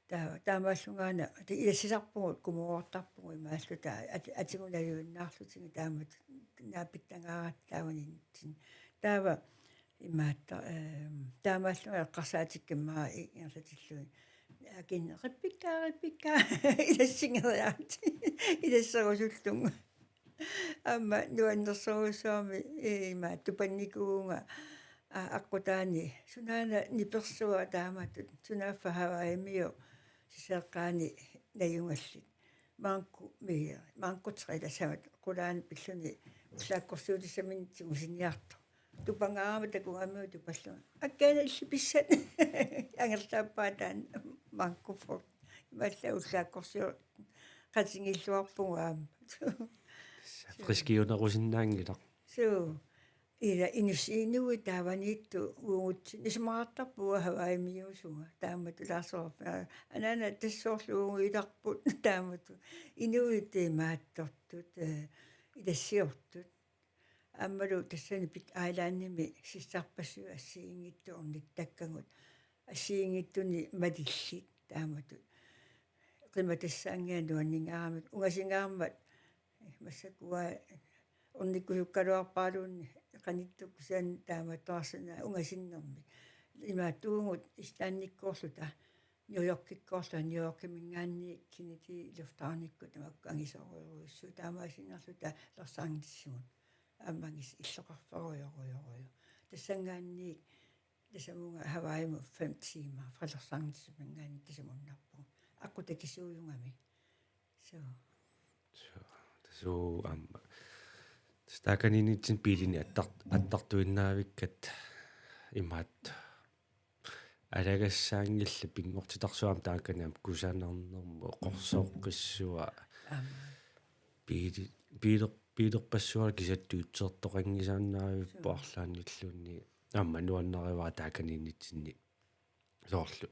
Taava, taamaallungaana, ti-, ilassisarpugut, kumoortarpugut imaalluta, at-, atigut naluinnarlutigit taamatut, naapittagaaratta taavaniinnitsinni. Taava, imaattoq, ehm, taamaallunga eqqarsaatikkama i-, ingerlatillugit. Akin, Rebekka, Rebekka, ilassingeriaat, ilasserusullugu. Aamma nuannersorujussuarmik, ee, ima tupannikuuvunga, aa, aqqutaani, sunaana nipersua taamatut, sunaaffa Hawaiimiu siseqqaani najugallit. Mango, mi, mango tre tassamat, qulaani pilluni, ullaakkorsiutissaminnik tigusiniartoq. Tupangaarama takugamiuk tupallunga. Akkaana illit pissat. Angerlaappaa taanna mango frogs. Imaallaat ullaakkorsiuteqatigiilluarpugut aamma. Friskiunerusinnaanngilaq. Suu. Ila inus-, inuit taavaniittut uagutsinnut isumaqartarput Hawaiimiuusunga. Taamatut laarsuarpa. Anaana tassa soorlu uagut ilarput taamatut. Inuit imaattortut, ee, ilassiortut. Aammalu tassani Big Islandimi sissarpassuit assigiinngitsut ornittakkagut. Assigiinngitsunik malillit taamatut. Qimatassaanngilagut nuanningaarmata, ungasingaarmat, massakkut ornikkusukkaluarparaluunniit qanittukkut kisianni taamaattoqarsinnaavoq ungasinnermik. Imaattuugut Islandikkoorluta, New Yorkikkoorluta, New Yorkiminngaanniit Kennedy Lufthavnikkut tamakku angisoorujussuugut, taamaasiinnarluta Los Angelesimut. Aamma angisoq illoqarferujorujorujuk. Tassanngaanniit tasamunga Hawaiimut fem timer fra Los Angelesiminngaanniit tasamunnarpugut. Aqqut takisuujugami. Suu. Suu, tassa aamma. Tassa taakaniinnitsinni biilinik attar-, attartuinnavikkatta imaattoq. Alagassaanngillat pinngortitarsuarmik taakani aamma kusanarnermut qorsooqqissuaq. Aamma. Biili-, biiler-, biilerpassuarnik kisianni tuutseertoqanngisaannavippoq. Suu. Arlaannilluunniit. Aamma nuannarivara taakaniinnitsinni. Soorlu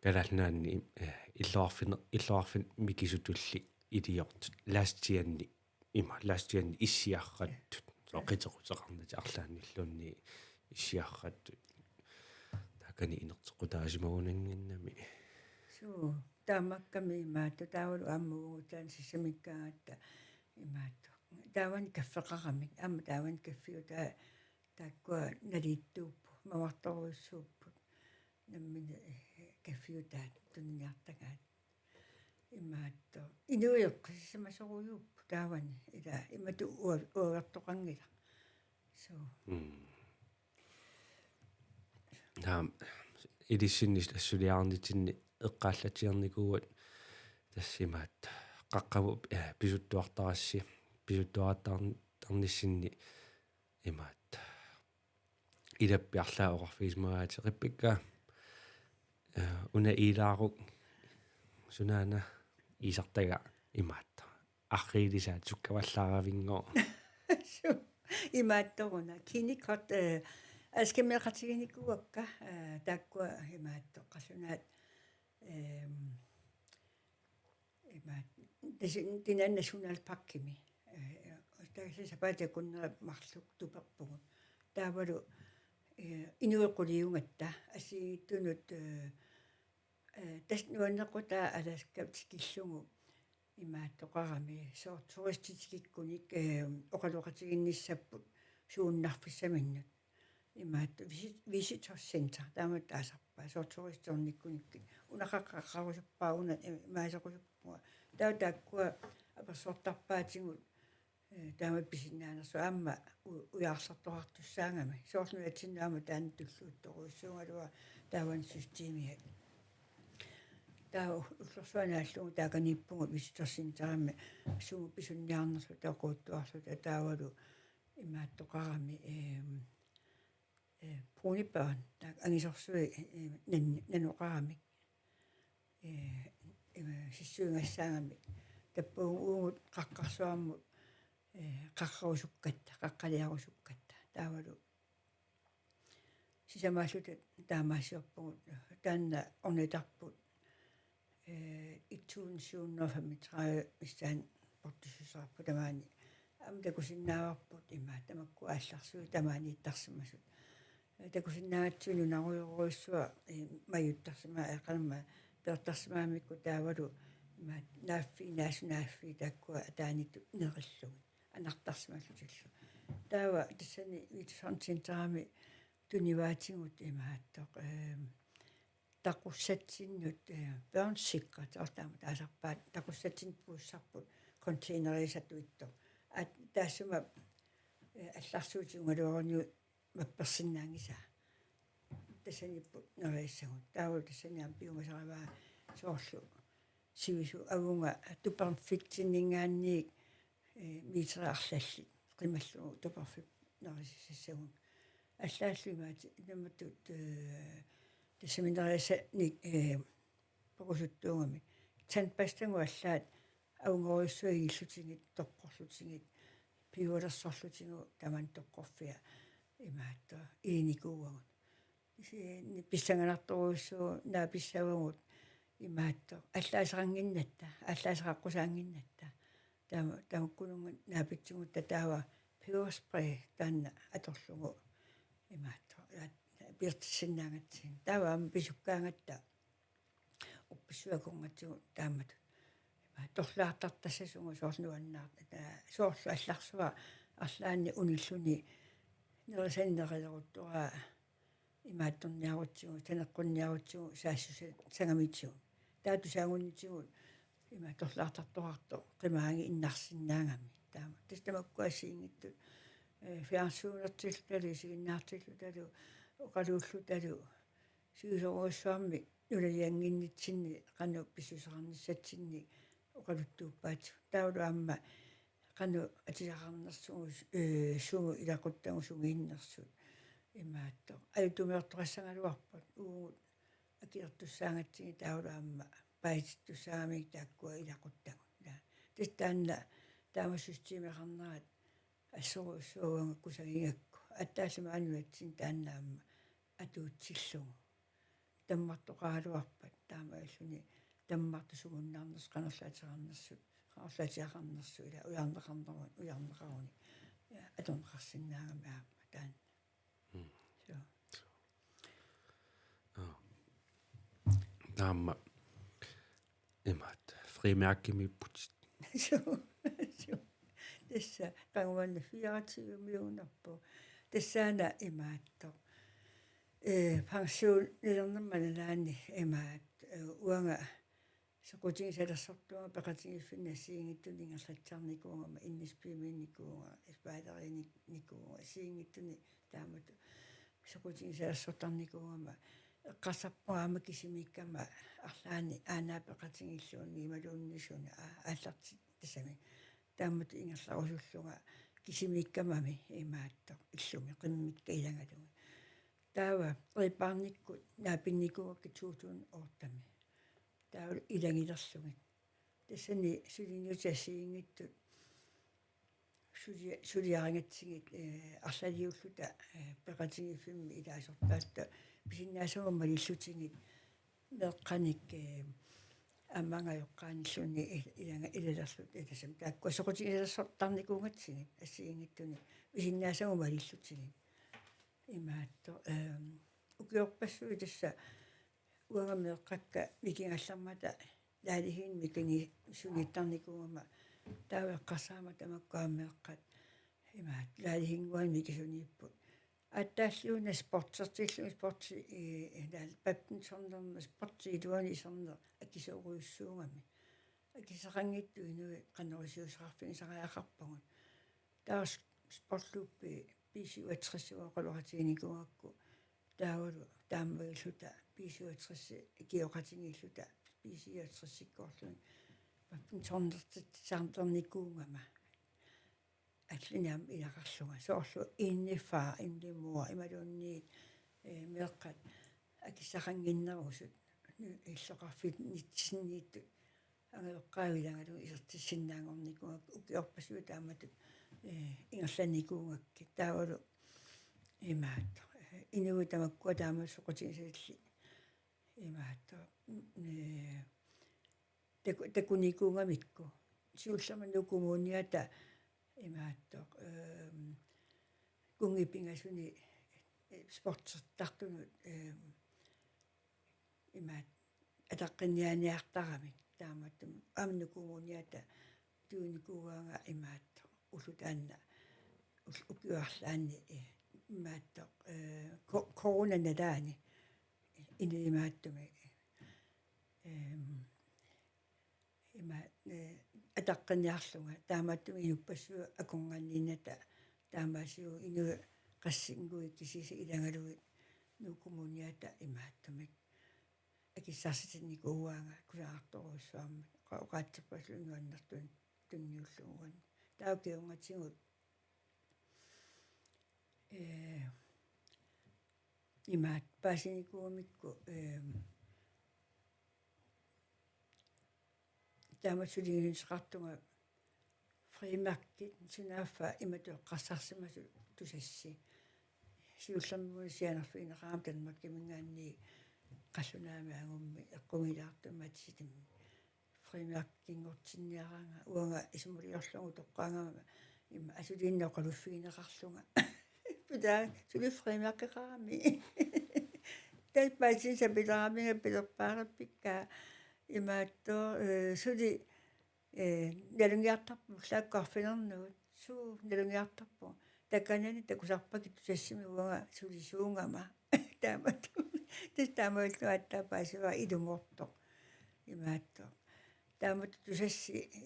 Kalaallit Nunaanni, eh, illoqarfin-, illoqarfimmi mikisutulli iliortut. Last year-ni, ima, last year-ni issiarrattut. Soorlu qiteqquteqarnatik arlaannilluunniit issiarrattut. Taakani inerteqqutaasimagunannginnami. Suu, taamaakkami imaattoq taavalu aamma uagut taanna sissamikkaangatta imaattoq. Taavani kaffeqaramik, aamma taavani kaffiutaat taakkua naliittuupput, mamartorujussuupput. Nammineq, eh, kaffiutaat tuniniartagaat. Imaattoq. Inuit eqqissisimasorujuupput taavani. Ila imatut ua-, uagertoqanngilaq. Suu. Mm. Naamik, ilissinnit assuliarnitsinni eqqaallatsiarnikuuat tassa imaattoq. Qaqqamut, eh, pisuttuartarassi, pisuttuartarn-, tarnissinni imaattoq. Ilappi arlaat oqarfigisimagaat: Rebekka, eh, una iilaaruk, sunaana iisartagaa? Imaattoq. Arriilisaat sukkavallaaravinngooq. Suu, imaattoruna. Kinikot, eh, askameeqatiginikuuakka, eh, taakkua imaattoq qallunaat, ehm, imaat-, tasi-, tina nationalparkimi. Eh, tassa sapaatip akunneri marluk tuperpugut. Taavalu, eh, inuit quliugatta assigiinngitsunut, eh, Eh, tassa nuanneqqutaa Alaskap tikillugu imaattoqarami, soorlu turistit tikikkunik, eh, oqaloqatiginnissapput suunnarfissaminnut. Imaattoq visi-, visitors center, taamatut taasarpaat, soorlu turistit ornikkunikkit. Una qaqqarusuppara, una, eh, imaasequsuppunga. Taava taakkua apersortarpaatigut, eh, taama pisinnaanersoq aamma u-, ujaarlertoqartussaagami. Soorlu nunatsinnut aamma taanna tulluuttorujussuugaluaq taavani systemiat. Taava ullorsuaq naallugu taakaniippugut visitors centerimi sumut pisuniarnerluta oqaluttuarluta taavalu imaattoqarami, ehm, eh, brune børn, taakku angisorsui, eh, nan-, nanoqaramik. Eh, eh, sissuigassaagamik. Tappavunga uagut qaqqarsuarmut, eh, qaqqarusukkatta, qaqqaliarusukkatta. Taavalu sisamaalluta taamaasiorpugut, taanna ornitarput, eh, et tusind syv hundrede og femogtredive missaani portussuseqarput tamaani. Aamma takusinnaavarput ima tamakku aallarsuit tamaaniittarsimasut. Eh, takusinnaagatsigu nunarujorujussuaq, eh, majuttarsimaa-, eh, qanormaa peertarsimagamikku taavalu ima naaffii, naasunaaffiit taakkua ataaniittut nerillugit anartarsimallutillu. Taava tassani Vittus Centerimi tunivaatigut imaattoq, ehm, taqussatsinnut, eh, børnesikring, taava taama taasarpaat, taqussatsinnut puussarput containerisatuittoq. Aat-, taassuma, eh, allarsuutigaluaruniuk mappersinnaanngisaa. Tassaniipput neriassagut. Taava tassani aamma piumasarivaa soorlu sivisoq avunga tupperfitsinninngaanniit, eh, meterit arlallit qimallugu tupperfik nerisissassagut. Allaallu imaattoq, taamatut, eh, tassami neriassanik, eh, pokusuttuugami. Tandpastagut allaat avungorujussuit ingillutigit, toqqorlutigit, piualersorlutigu tamanna toqqorfia imaattoq iinikuuagut. Kisianni pissanganartorujussuuvoq naapissavagut imaattoq allaaseqannginnatta, allaaseqaqqusaannginnatta. Taama, tamakkununnga naapitsugutta taava peberspray taanna atorlugu imaattoq, aat-, pilersissinnaagatsigit. Taava aamma pisukkaangatta uppissuakungatsigu taamatut. Ima torlaartartassasugut soorlu nuannaar-, taa-, soorlu allarsuaq arlaanni unilluni nerisani nerileruttoraa imaattorniarutsigu, saneqqunniarutsigu, saassusa-, sangamitigut. Taava tusaagunitigut ima torlaartartoqartoq qimaagit innarsinnaagami. Taama. Tassa tamakkua assigiinngitsut, eh, fjernsynertillutalu, isiginnaartillutalu, oqaluullutalu, sivisoorujussuarmik nunaliannginnitsinni qanoq pissuseqarnissatsinnik oqaluttuuppaatsigut. Taavalu aamma qanoq atisaqarnersugut, eh, sugut ilaquttagut sungiinnersut imaattoq. Ajutumiortoqassagaluarpat uagut akiortussaagatsigit taavalu aamma paasititussaagamigit taakkua ilaquttagut. Ila. Tassa taanna taama systemeqarnerat assorujussuaq uanga kusagigakku. Aatsaat maani nunatsinni taanna aamma atuutsillugu. Tammartoqaraluarpat taamaalilluni tammartut sumunnarnersut, qanorluunniit ateqarnersut, qanorluunniit ateqarnersut, ila ujarneqarneru-, ujarneqaruni. Ja, atorneqarsinnaagami aamma taanna. Mm. Suu. Aa. Taama imaattoq frimærkimiipputit. Suu, suu. Tassa qanguanna fireogtyve millionerpoq. Tassaana imaattoq. Eh, pensionilernerma nalaani imaattoq, eh, uanga soqutigisalersortuuvunga peqatigiiffinni assigiinngitsunik ingerlatsarnikuugama, N S B-miinnikuuvunga, spejderini-, nikuuvunga, assigiinngitsunik taamatut soqutigisalersortarnikuugama, eqqarsarpunga aamma kisimiikkama arlaanni aana peqatigiilluunniit imaluunniit suna aa-, aallartittassamik. Taamatut ingerlarusullunga kisimiikkamami imaattoq illumi qimmikka ilagalugit. Taava Red Barnikkut naapinnikuugakkit to tusind otte-mi. Taava ilagilerlugit. Tassani suliniutit assigiinngitsut suli-, suliarigatsigit, eh, arlaliulluta, eh, peqatigiiffimmi ilaasortaata pisinnaasavut malillutigit meeqqanik, eh, aamma angajoqqaanilluunniit il-, ilanga-, ilalerluta tassami. Taakkua soqutigisalersortarnikuugatsigit assigiinngitsunik pisinnaasavut malillutigit. Imaattoq, ehm, ukiorpassuit tassa Uanga meeqqakka mikigallarmata laalihiin mikini sunittarnikuugama taava eqqarsarama tamakku aamma meeqqat imaat laalihinnguani mikisuniipput. Aatsaalliuna sportsertillunga sporti i badmintonnermi sporti iluani iserneq akisoorujussuugami. Akissaqanngitsut inuit qanorisiussaqarfigisariaqarpagut. Taava sportklubbi B syvogtres oqaloqatiginikuugakku. Taavalu taamagilluta B syvogtres ikioqatigiilluta B syvogtres-ikkoorlugit badmintonnertitsisarnikuugama. Allani aamma ilaqarlunga. Soorlu enlig far, enlig mor, imaluunniit, eh, meeqqat akissaqannginnerusut, illoqarfitsinniittut angajoqqaavit ilagalugu isertissinnaanngornikuugakku ukiorpassuit taamatut, eh, ingerlanikuugakkit. Taavalu imaattoq, eh, inuit tamakkua taamatut soqutigisatillit imaattoq, eh, taku-, takunikuugamikku. Siullermik Nuuk Kommuniata imaattoq, ehm, kunngipingasuni, eh, sportsertartunut, ehm, imaat ataqqinniaaniartaramik taamattumik aamma Nuuk Kommuniata tuinikuugaanga imaattoq ulloq taanna ul-, ukioq arlaanni, eh, imaattoq, eh, ko-, corona nalaani inuimaattumik, ehm, ima, eh, ataqqinniarlunga taamaattumik inuppassuit akornanniinnata taamaasigut inuit qassinngui kisiisa ilagalugit Nuuk Kommuniata imaattumik akissarsitinnikuugaanga kusanartorujussuarmik oqa-, oqaatserpassuit nuannertun-, tunniullugu uani. Taava kingornatigut, eh, imaat paasinikuugamikku, eh, taama suliginissaqartunga frimærkit sunaaffa imatut eqqarsarsimasut Tusass. Siullermik sianerfigineqarama Danmarkiminngaanniit qallunaamik angummi eqqumiilaartumik Mathilde. Frimærkinngortinniaraanga uanga isumaliorlugu toqqaagama ima asuliinnaq oqaluffigineqarlunga. Pita suli frimærkeqarami. Taava paasinsa pileramiga pilerpaarippikka imaattoq, eh, suli, eh, nalunngiartarpunga ullaakkut arfineq-marlunut. Suu, nalunngiartarpunga. Takanani takusarpakka Tusassimi uanga sulisuugama. Taamatut. Tassa taamaalilluta aatsaat paasivara ilungertoq. Imaattoq. Taamatut Tusass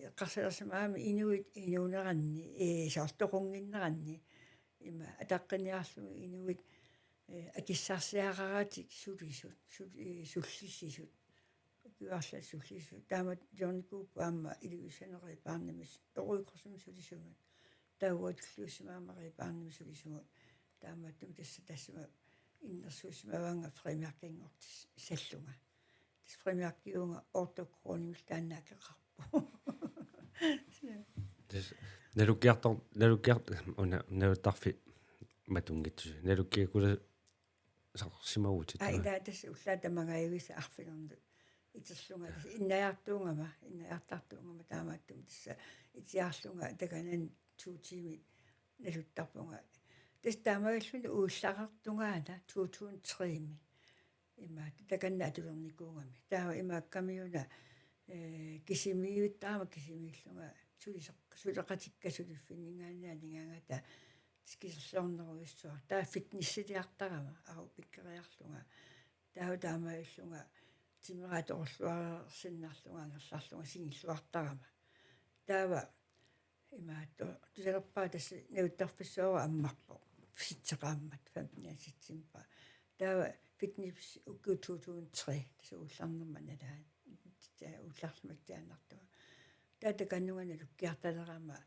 eqqarsalersimagami inuit inuuneranni, eh, soorlu toqunnginneranni. Ima ataqqinniarlugu inuit, eh, akissarsiaqaratik sulisut, sul-, eh, sullissisut. Ukioq arlallit sullissisut. Taamatut John Coop aamma Ilulissani Rip Barnemi s-, Røde Korsimi sulisunut. Taava tulliussimagama Rip Barnemi sulisunut. Taamaattumik tassa tassuma innersuussimavaanga frimærkinngortissallunga. Tassa frimærkiuvunga otte kronimik taanna akeqarpoq. Tassa nalukkiartor-, nalukkiart-, una, naluttarfik matunngitsusi. Nalukkiakkulasarsimavutit. Aa, ilaa tassa ullaaq tamangajavisa arfineq-marlunut. Iterlunga tassa innajartuugama, innajartartuugama taamaattumik tassa itiarlunga takanani to tiimit naluttarpunga. Tassa taamaalilluni uillareertungaana to tusind tre-mi. Imaattoq takanna atulernikuugami. Taava imaakkamiuna, eh, kisimiivittarama kisimiillunga sulisoq-, suleqatikka suliffinninngaanniit aningaangata kiserliornerujussuaq. Taava fitnessiliartarama arupikkeriarlunga. Taava taamaalillunga timera atorluarsinnarlunga angerlarlunga singilluartarama. Taava imaattoq, tusalerpara tassa naluttarfissuara ammarpoq. Sitseqaammat femten september. Taava fitness uku to tusind tre, tassa uullarnerma nalaani. Tassa uullarsimatsiaannartuga. Taava takanunga nalukkiartalerama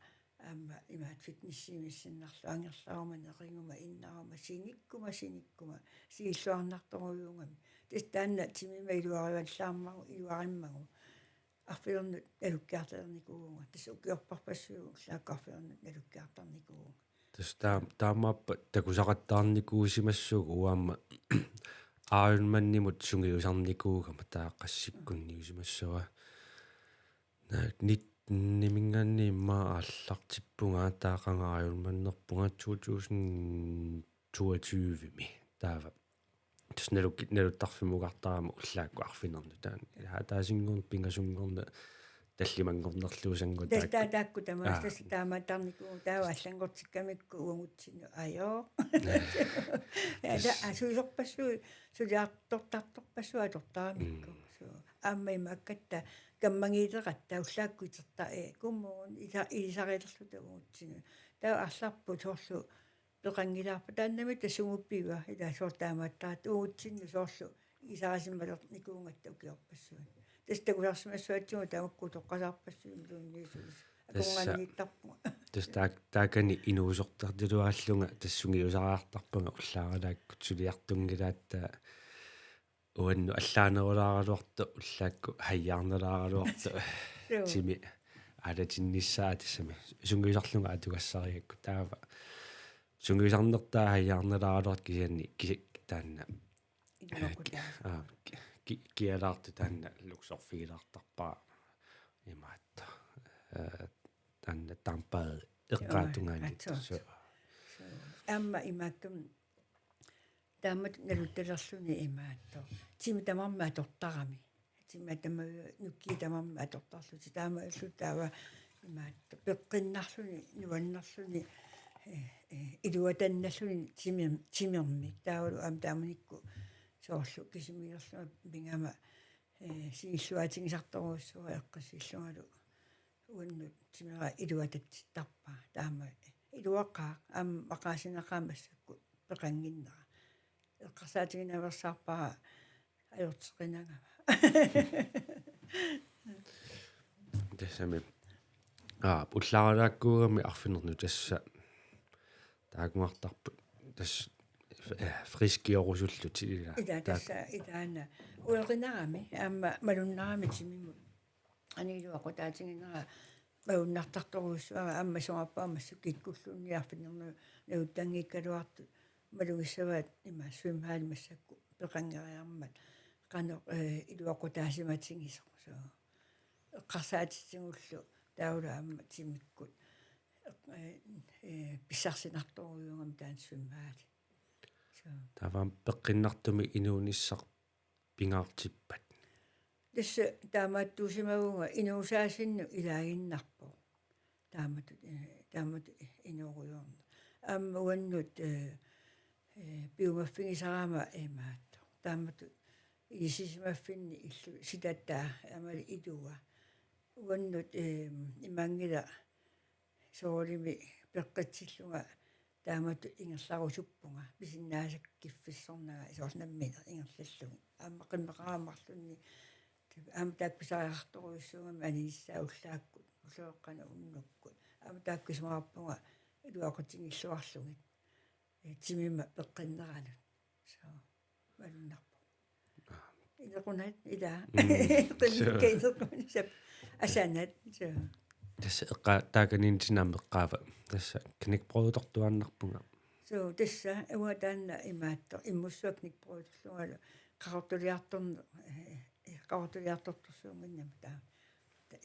aamma imaattoq fitnessimiissinnarlunga angerlaruma, neriguma, innaruma, sinikkuma, sinikkuma, singilluarnartorujuugami. Tassa taanna timima iluarivallaarmagu, iluarimmagu. Arfinilinnik nalukkiartalernikuuvunga. Tassa ukiorparpassuit ullaakkut arfinilinnik nalukkiartarnikuuvunga. Tassa taam-, taamaappat takusaqattaarnikuusimassuugut uanga aamma Ironmanimut sungiusarnikuugama taava qassikkunniusimassavara. Naak nitteniminngaanniit immaqa aallartippunga taava qanga Ironmanerpunga to tusind toogtyve-mi. Taava Tassa naluk-, naluttarfimukartarama ullaakkut arfineq-marlunut taanna. Ilaa ataasinngorneq, pingasunngorneq, tallimanngornerluusannguaq. Tassa taakku. Taava taakku tamaasa. Aa. Tassa taamaattarnikuuvugut, taava allanngortikkamikku uagutsinnut ajoo. Ja, ta-, aa, suisorpassuit, suliartortartorpassuit atortaramikku. Mm. So, aamma imaakkatta kammagiileqatta ullaakkut iterta-, ee, kommuni isa-, ilisarilerluta uagutsinnut. Taava arlarput soorlu peqanngilaarput taannami tassunga piva, ilaa soorlu taamaattaratta uagutsinnut soorlu ilisarisimmalernikuugatta ukiorpassuit. Tassa takusarsimassuatsigut tamakku utoqqasaarpassuit imaluunniit sulis. Tassa, akornanniittarpunga. Tassa taak-, taakani inuusortartulaarlunga tassa sungiusariartarpunga ullaaralaakkut suliartunngilaat, taava uannut allaanerulaaraluartoq ullaakkut hajaarnalaaraluartoq. Joo. Timi aalatinnissaa tassami sungiusarlunga atugassarigakku taava sungiusarnertaa hajaarnalaaraluartoq kisianni kisi-, taanna. Iluaqutaasa. Aa, ki-, ki-, kialaartoq taanna luksorfigilaartarpara imaattoq. Ee, taanna tampaat eqqaatungaani. Joo, atsoortoq. So. So, aamma imaakkami taamatut naluttalerluni imaattoq. Timi tamarmi atortarami. Timi tama-, nukiit tamarmi atortarlutik. Taamaalillutik taava imaattoq peqqinnarluni, nuannerluni, ee, ee, iluatannalluni timim-, timermik. Taavalu aamma taamanikkut soorlu kisimiilerlunga pigama, ee, sinilluaatigisartorujussuuara eqqissillungalu uannut timera iluatatsittarpaa. Taama iluaqaaq aamma maqaasineqaaq massakkut peqannginnera. Eqqarsaatigineqarsaarpara ajorteqinagama. Tassami. Aa, ullaaralaakkuugami arfineq-marlunut tassa taakunnartarput. Tassa, eh, friskiorusullutik ilaa. Ilaa taak- tassa ilaana. Ueqinarami, aamma malunnarami timimut. Aamma iluaqutaatiginera malunnartartorujussuara aamma soorpaa massakkut kikkulluunniit arfineq-marlunut naluttanngikkaluartut malugissavaat ima svømmehal massakkut peqanngeriarmat qanoq, eh, iluaqutaasimatigisoq. So. Eqqarsaatitigullu taavalu aamma timikkut, eh, eh, pissarsinartorujuugami taanna svømmehali. So. Taava peqqinnartumik inuunissaq pingaartippat? Tassa taamaattuusimavunga inuusaasinnut ilaaginnarpoq. Taamatut, eh, taamatut inoorujoorneq. Aamma uannut, eh, eh, piumaffigisarama imaattoq. Taamatut ilisisimaffinni illu sitataa aamma ilua. Uannut, eh, imaanngilaq soorlumi peqqitsillunga taamatut ingerlarusuppunga, pisinnaasakka kiffissornaga soorlu nammineq ingerlallugit. Aamma qimmeqaramarlunni aamma taakku pisariaqartorujussuugamik aninissaa ullaakkut, ulloqeqqanut unnukkut. Aamma taakku isumaqarpunga iluaqutigilluarlugit. Eh, timima peqqinnerallu. So, malunnarpoq. Inequnat ilaa. Mm. Qimmikka sure. Inequnisap asanat. So. Tassa eqqa-, taakaniinnitsinni aamma eqqaava. Tassa knækbrødtortuaannarpunga. So, tassa uanga taanna imaattoq. Immussuaq knækbrødtorlungalu. Qaqortuliartorn-, eh, eh, qaqortuliartortorsuunnginnama taava.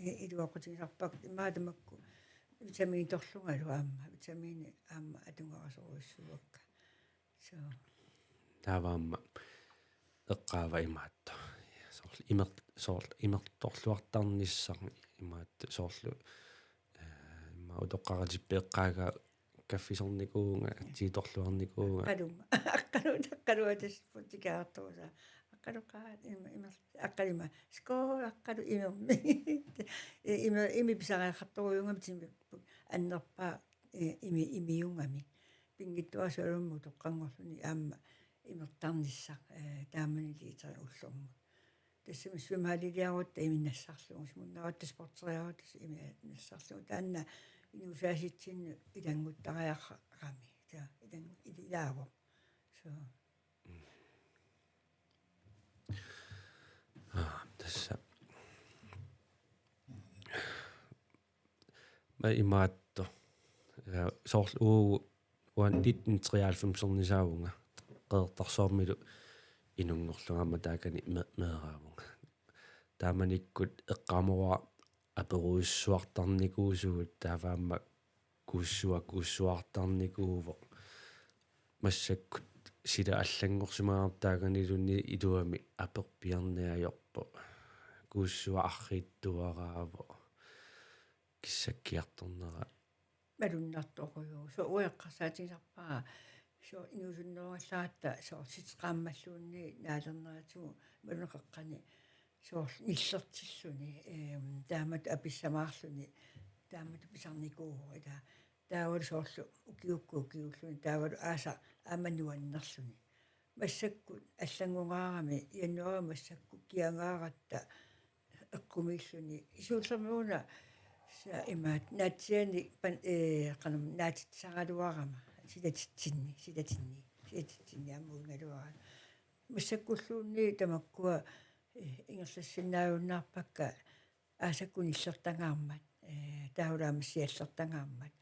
I-, iluaqutigisarpakka imaattoq tamakku. Vitamiinitorlungalu aamma. Vitamiini aamma atugarasorujussuuakka. So. Taava aamma eqqaava imaattoq. Soorlu imer-, soorlu imertorluartarnissaq imaattoq soorlu, eh, immaqa utoqqaratippit eqqaagaa kaffisornikuuvunga, tiitorluarnikuuvunga. Aqqalumma. Aqqalu-, aqqaluat tassa tikeraartorusaa. Aqqaluqaat ima, imer-, aqqalumma. Skål, aqqalu imermi. Imi, imi pisariaqartorujuugami timipput. Annerpaaq, eh, imi, imiugami. Pinngitsoorsuarmut utoqqanngorluni aamma imertarnissaq, eh, taamani liiteri ullormut. Tassami svømmehaliliarutta imi nassarlugu, sumunnarutta sportseriarutta imi nassarlugu. Taanna inuusaasitsinnut ilannguttariaqarami. Taava ilang-, il-, ilaavoq. So. Aa, tassa. Ma imaattoq. Ja, soorlu uu-, uanga nitten treoghalvfemsernisaavunga. Qeqertarsuarmilu inunngorlunga aamma taakani me-, meeraavunga. Taamanikkut eqqaamavara aperujussuartarnikuusugut taava aamma kuussua-, kuussuartarnikuuvoq. Massakkut sila allanngorsimaartaaganiluunniit iluamik aperpiarneq ajorpoq. Kuussuaq arriitsuaraavoq. Kissakkiartornera. Malunnartorujuk. Soorlu eqqarsaatigisarpara. Soorlu inuusunnerugallaaratta soorlu sitseqaammalluunniit naalerneratigut malunnarpoq qeqqani. Soorlu nillertilluni, ehm, taamatut apissamaarluni, taamatut pisarnikuuvoq ilaa. Taavalu soorlu ukiukkut ukiulluni, taavalu aasaq aamma nuannerluni. Massakkut allanngungaarami, januaarimi massakkut kiangaaratta eqqumiilluni. Siullermik una sa imaat naatsiianik pan-, ee, qanoq naatitsisaraluarama, silatitsinni, silatinni, silatitsinni aamma uigaluarama. Massakkulluunniit tamakkua, ee, ingerlassinnaajunnaarpakka aasakkut nillertangaarmat, ee, taavalu aamma siallertangaarmat.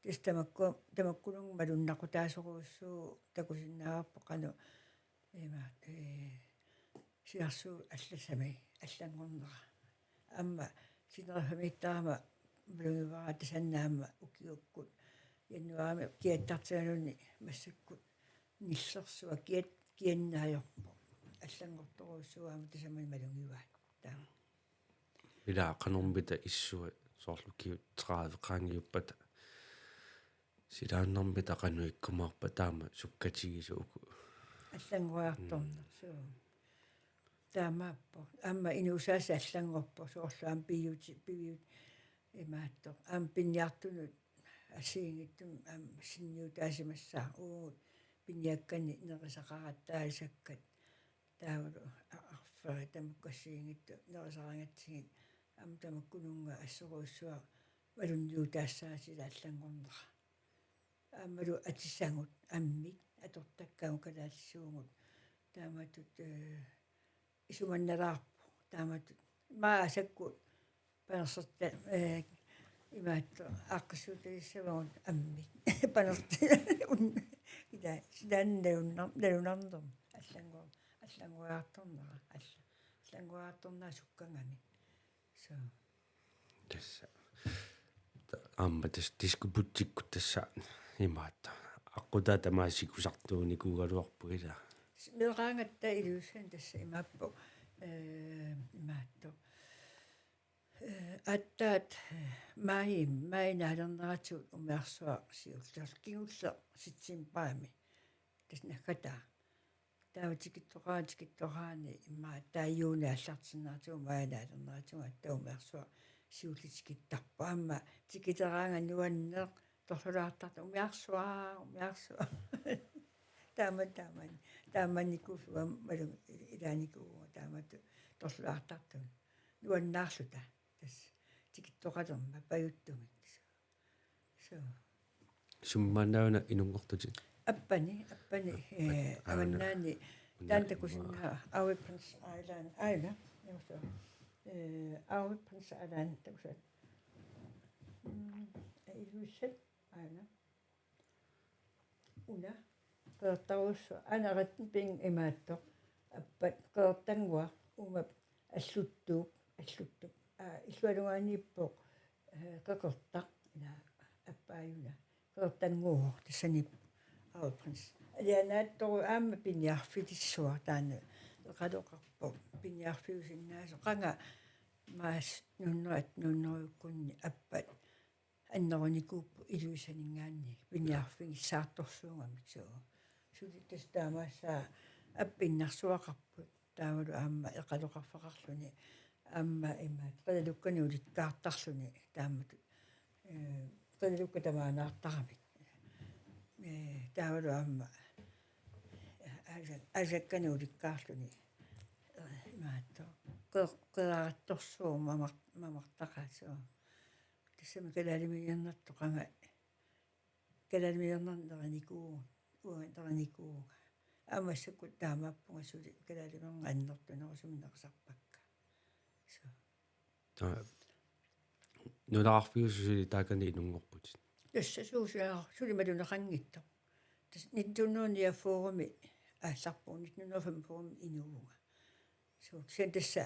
Tassa tamakku-, tamakkununnga malunnaqutaasorujussuuvoq takusinnaavarput qanoq ima, ee, silarsuup allasami allanngornera. Aamma sinerissamiittarama malugivara tasanna aamma ukiukkut januaarimi kiattartigaluni massakkut nillersuaq kiat-, kianneq ajorpoq. Allanngortorujussuuvoq aamma tasamani malugivaat. Taava. Ilaa qanormita issua soorlu ukiut tredive qaangiuppata. Silaannarmita qanoq ikkumaarpa taama sukkatigisut uku. Allanngoriartorneq, mm, suu. Taamaappoq. Aamma inuusaasa allanngorpoq soorlu aamma piviuti-, piviut-, imaattoq. Aamma piniartunut assigiinngitsumik aamma sinniutaasimassaaq uagut piniakkanik nerisaqarattaasakkat. Taavalu a-, arferit tamakku assigiinngitsut nerisarigatsigit aamma tamakkununnga assorujussuaq malunniutaassagaat sila allanngornera. Aammalu atisagut ammit atortakkagut kalaallisuugut taamatut, ee, isumannalaarpoq taamatut. Maa asakkut panerserta, ee, imaattoq aaqqissuuttarissavagut ammit. Panerserta un-, ila silaanni nalunnar-, nalunarnermut. Allanngor-, allanngoriartornera. Alla-, allanngoriartornera sukkagami. Suu. Tassa. Ta-, aamma tassa diskobugtikkut tassa imaattoq. Aqqutaa tamaasa sikusartuunikuugaluarpoq ilaa. Meeraagatta Ilulissani tassa imaappoq, ee, imaattoq. Ee, aatsaat, ee, maajimi, maajip naalerneratigut umiarsuaq siulleq. Kingulleq septembarimi. Tassa naggataa. Taava tikittoqaraa-, tikittoqaraanni immaqa taava juunip aallartinneratigut maajip naalerneratigut aatsaat umiarsuaq siulleq tikittarpoq. Aamma tikiteraangat nuanneq torlulaartartoq umiarsuaq, umiarsuaq. Taama, taaman-, taamannikuullugu aamma malu-, ilaanikuuvunga taamatut torlulaartartunut. Nuannaarluta. Tassa tikittoqalermat pajuttumik. Suu. Summaannaana inunngortutit? Appani, appani, appani, ee, aana. Avannaani, una, taanna takusinnaavat Arvid Prince Island, aana, juuso. Ee, Arvid Prince Island takusaat. Mm, Ilulissat, aana. Una, Qeqertarsuaq, aana Ringenping imaattoq, appat Qeqertannguaq, uuma Alluttuup, Alluttuup. Aa, illuatungaaniippoq, ee, Qeqertaq, ila appaajuna. Qeqertannguuvoq, tassaniippoq Arvid Prince. Alianaattorujuk aamma piniarfilissuaq taanna. Eqaloqarpoq, piniarfiusinnaasoq, qanga maas nuunnerat nuunnerujukkunni appat annerunikuupput Ilulissaninngaanniit piniarfigissaartorsuugamik suu. Suli tassa taamaassaaq appiinnarsuaqarput taavalu aamma eqaloqarfeqarluni aamma imaat qilalukkanik ulikkaartarluni taamatut, ee, qilalukkat tamaanaartaramik. Ee, taavalu aamma aasa-, aasakkanik ulikkaarluni, ee, imaattoq qe-, qeqerattorsuuvoq mamar-, mamartaqaat suu. Tassami kalaalimiiginnartoq qanga, kalaalimiiginnarneq nerinikuuvugut, uanga nerinikuuvunga. Aamma massakkut taamaappunga suli kalaalimiiginnaq annertunerusumik nerisarpakka. Suu. Taa-, nunaqarfiusoq suli taakani inunngorputit? Tassa suu suli, suli malugeqanngitsoq. Tassa nitten hundrede niogfyrremi aallarpunga, nitten hundrede femogfyrremi inuuvunga. Suu, kisianni tassa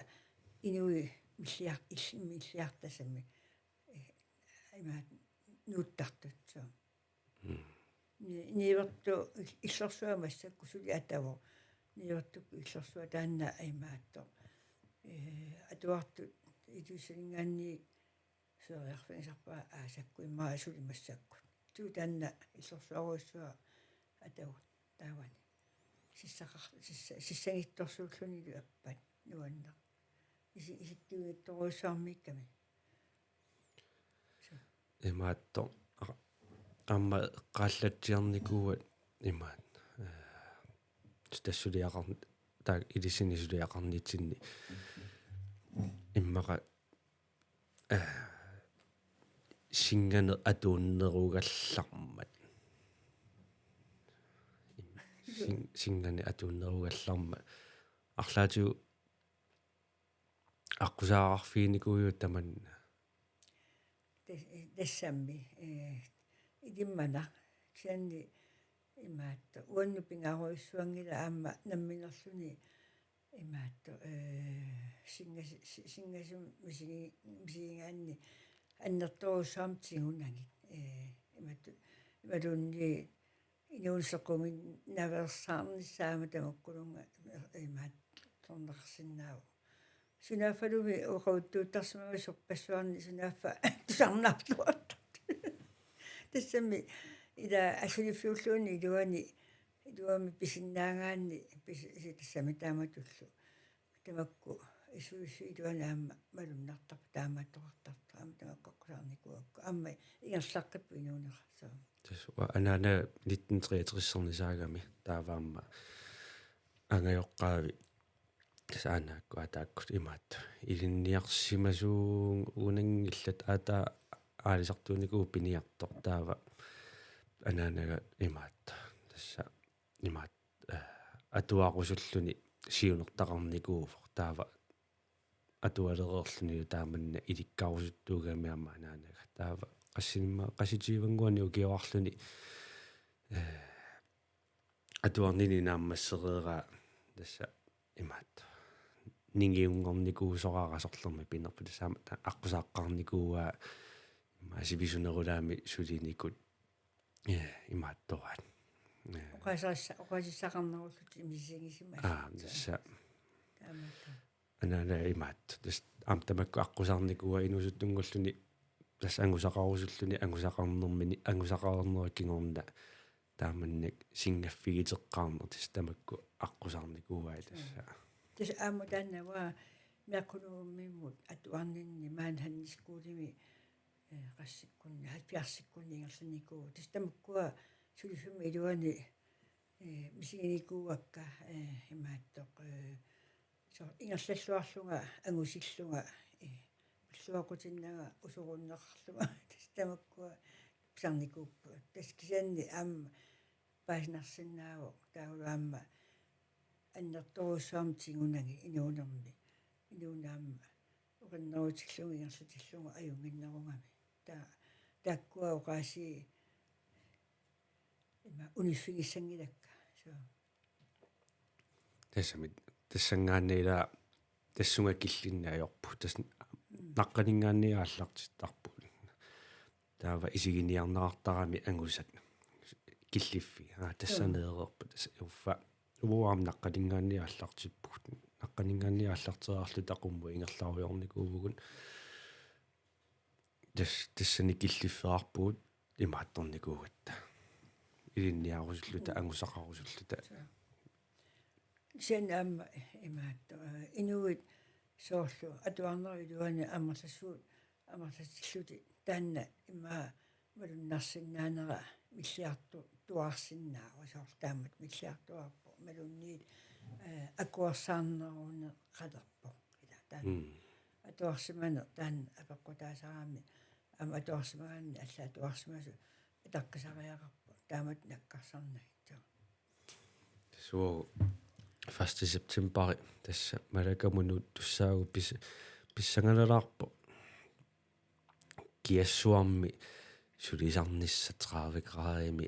inuit milliar-, ill-, milliartasamik. Ee, imaat nuuttartut, suu. Mm. Ni-, niuertoq il-, illorsuaq massakkut suli atavoq. Niuertoq illorsuaq taanna imaattoq. Ee, atuartut Ilulissaninngaanniit feriarfigisarpara aasakkut immaqa suli massakkut. Suu taanna illorsuarujussuaq atavoq taavani. Sissaqar-, sissa-, sissangitsorsuullunilu appat nuanneq. Isi-, isikkiunngitsorujussuarmiikkami. Imaattoq. A-, aamma eqqaallatsiarnikuuat imaat. Ee, tassa suliaqar-, taava ilissinnit suliaqarnitsinni. Immaqa, ee, singaneq atuunnerugallarmat. Sin-, singaneq atuunnerugallarmat. Arlaatigut aqqusaarfiginikuujuit tamanna. Tas-, tassami, ee, ilimanaq, kisianni imaattoq, uannut pingaarujussuanngilaq aamma nammineerluni imaattoq, ee, singas-, si-, singasumik misigi-, misigigaanni annertoorujussuarmik tigunagit, ee, imaattoq, imaluunniit inuuneq sequminnaveersaarnissaa aamma tamakkununnga imaattorneqarsinnaavoq. Sunaaffalumi oqaluttuuttarsimavara sorpassuarni sunaaffa tusarnaarluartartut. Tassami ila asuliffiulluunniit iluani, iluamik pisinnaagaanni pis-, isi tassami taamatullu. Tamakku isu-, isu-, iluani aamma malunnartarpoq taamaattoqartartoq aamma tamakku aqqusaarnikuugakku. Aamma ingerlaqqipput inuuneqarsuarmi. Tassa uanga anaanaga nitten treogtres-ernisaagami taava aamma angajoqqaavi tassa aanaakku aataakkut imaattoq ilinniarsimasuugunanngillat aataa aalisartuunikuuvoq piniartoq taava anaanaga imaattoq tassa imaat-, ee, atuarusulluni siunertaqarnikuuvoq taava atualereerlunilu taamanna ilikkarusuttuugami aamma anaanaga. Taava qassinimma-, qassit tyvennguanik ukioqarluni, ee, atuarnini naammassereeraa tassa imaattoq. Ningiunngornikuusoraara sorlermi pinerpoq tassa aamma ta-, aqqusaaqqaarnikuuaa immaqa sivisunerulaamik sulinikut. Ee, imaattoraat. Ee. Oqaasissa-, oqaasissaqarnerullutit misigisimasut. Aa, tassa. Taamaattoq. Anaanaga imaattoq. Tassa aamma tamakku aqqusaarnikuuaa inuusuttunnguulluni tassa angusaqarusulluni angusaqarnermini, angusaqarnera kingorna taamannak singaffigiteqqaarneq tassa tamakku aqqusaarnikuuai tassa. Tassa aamma taanna uanga Meeqqat Nuummimmut atuarninni maani handelskolemi, ee, qassikkunni, halvfjerdsikkunni ingerlanikuuvoq. Tassa tamakkua sulisumik iluani, ee, misiginikuuakka, ee, imaattoq, ee, soorlu ingerlalluarlunga, angusillunga, ee, pilluaqqutinnanga usorunneqarlunga. Tassa tamakkua pisarnikuupput. Tassa kisianni aamma paasinarsinnaavoq taavalu aamma annertoorujussuarmik tigunagit inuunermi. Inuuneq aamma oqinnerutillugu ingerlatillugu ajunnginnerugami. Ta-, taakkua oqaasii ima uniffigissanngilakka. So. Tassami, tassanngaanniit ila tassunga killinneq ajorput. Tassa Mm. naqqaninngaanniit aallartittarput. Taava isiginiarneqartarami angusat killiffik. Aa, tassa Mm. neereerpat tassa uffa. Uagut aamma naqqaninngaanniit aallartippugut. Naqqaninngaanniit aallarteriarluta qummut ingerlarujoornikuuvugut. Tas-, tassani killiffeqarpugut imaattornikuugatta. Ilinniarusulluta, Mm. angusaqarusulluta. Suu. Kisianni aamma imaattoq, ee, inuit soorlu atuarnerup iluani amerlasuut, amerlatillutik taanna ima malunnarsinnaanera milliartu-, tuarsinnaavoq soorlu taamatut milliartuarpoq imaluunniit, ee, akuersaarneruneqalerpoq. Ila taanna Mm. atuarsimaneq taanna apeqqutaasarami aamma atuarsimagaanni alla atuarsimasut ataqqisariaqarput taamatut nakkarsarnagit. Suu, første septembari tassa Malakamut nuuttussaagut pis-, pissangalalaarpoq. Kiassuarmi sulisarnissaq tredive gradimi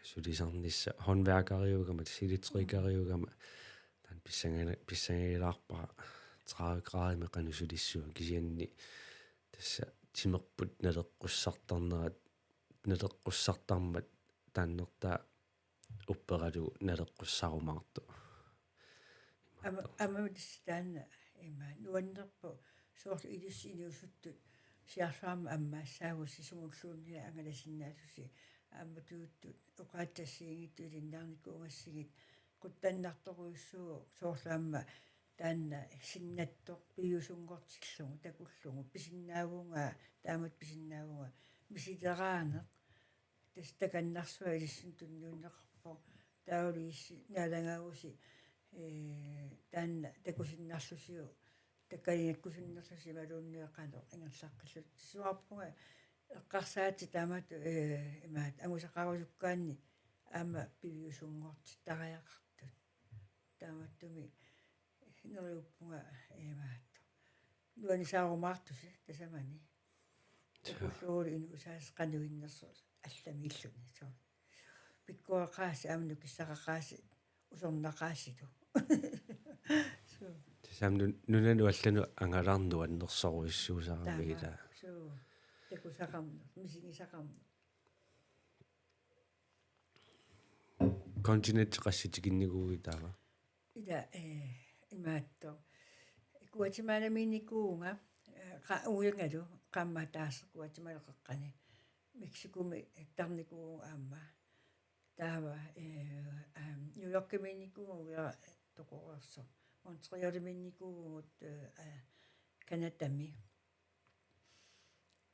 sulisarnissaq håndværkeriugama, tassa elektrikeriugama. Taanna pissangana-, pissangagilaarpara tredive gradimi qanoq sulissuunga kisianni tassa timerput naleqqussartarnerat, naleqqussartarmat taannertaa upperalugu naleqqussarumaartoq. Aamma, aamma tassa taanna ima nuannerpoq soorlu ilissi inuusuttut siarluarmi ammaassaagusi sumulluunniit angalasinnaallusi aamma tuuttut oqaatsit assigiinngitsut ilinniarnikuugassigit quttannartorujussuuvoq soorlu aamma taanna sinnattoq piviusunngortillugu takullugu pisinnaavunga taamatut pisinnaavunga misileraaneq tassa takannarsua ilissinnut tunniunneqarpoq taavalu ilissi naalagaagusi ee taanna takusinnarlusiuk takaliikkusunnerlusi imaluunniit qanoq ingerlaqqillusi tassa suaarpunga eqqarsaatit taamatut ee imaattoq angusaqarusukkaanni aamma piviusunngortittariaqartut taamaattumik neriuppunga imaattoq nuannisaarumaartusi tasamani. Takullugu inuusaasa qanoq innersoq allamiilluni soorlu. Pikkoreqaasi aamma nukissaqaqaasi usornaqaasilu. Suu. Tassami nun-, nunanut allanut angalaarneq nuannersorujussuusarami. Taama, ilaa. Suu. Takusaqarneq, misigisaqarneq. Kontinentit qassit tikinnikuuit taava? Ila ee imaattoq. Guatemalamiinnikuuvunga ee qa-, uiangalu qaammat ataaseq Guatemala qeqqani. Mexicomiittarnikuuvunga aamma. Taava ee aam, New Yorkimiinnikuuvunga uiara toqoreersoq. Montrealimiinnikuuvugut ee aa, Canadami.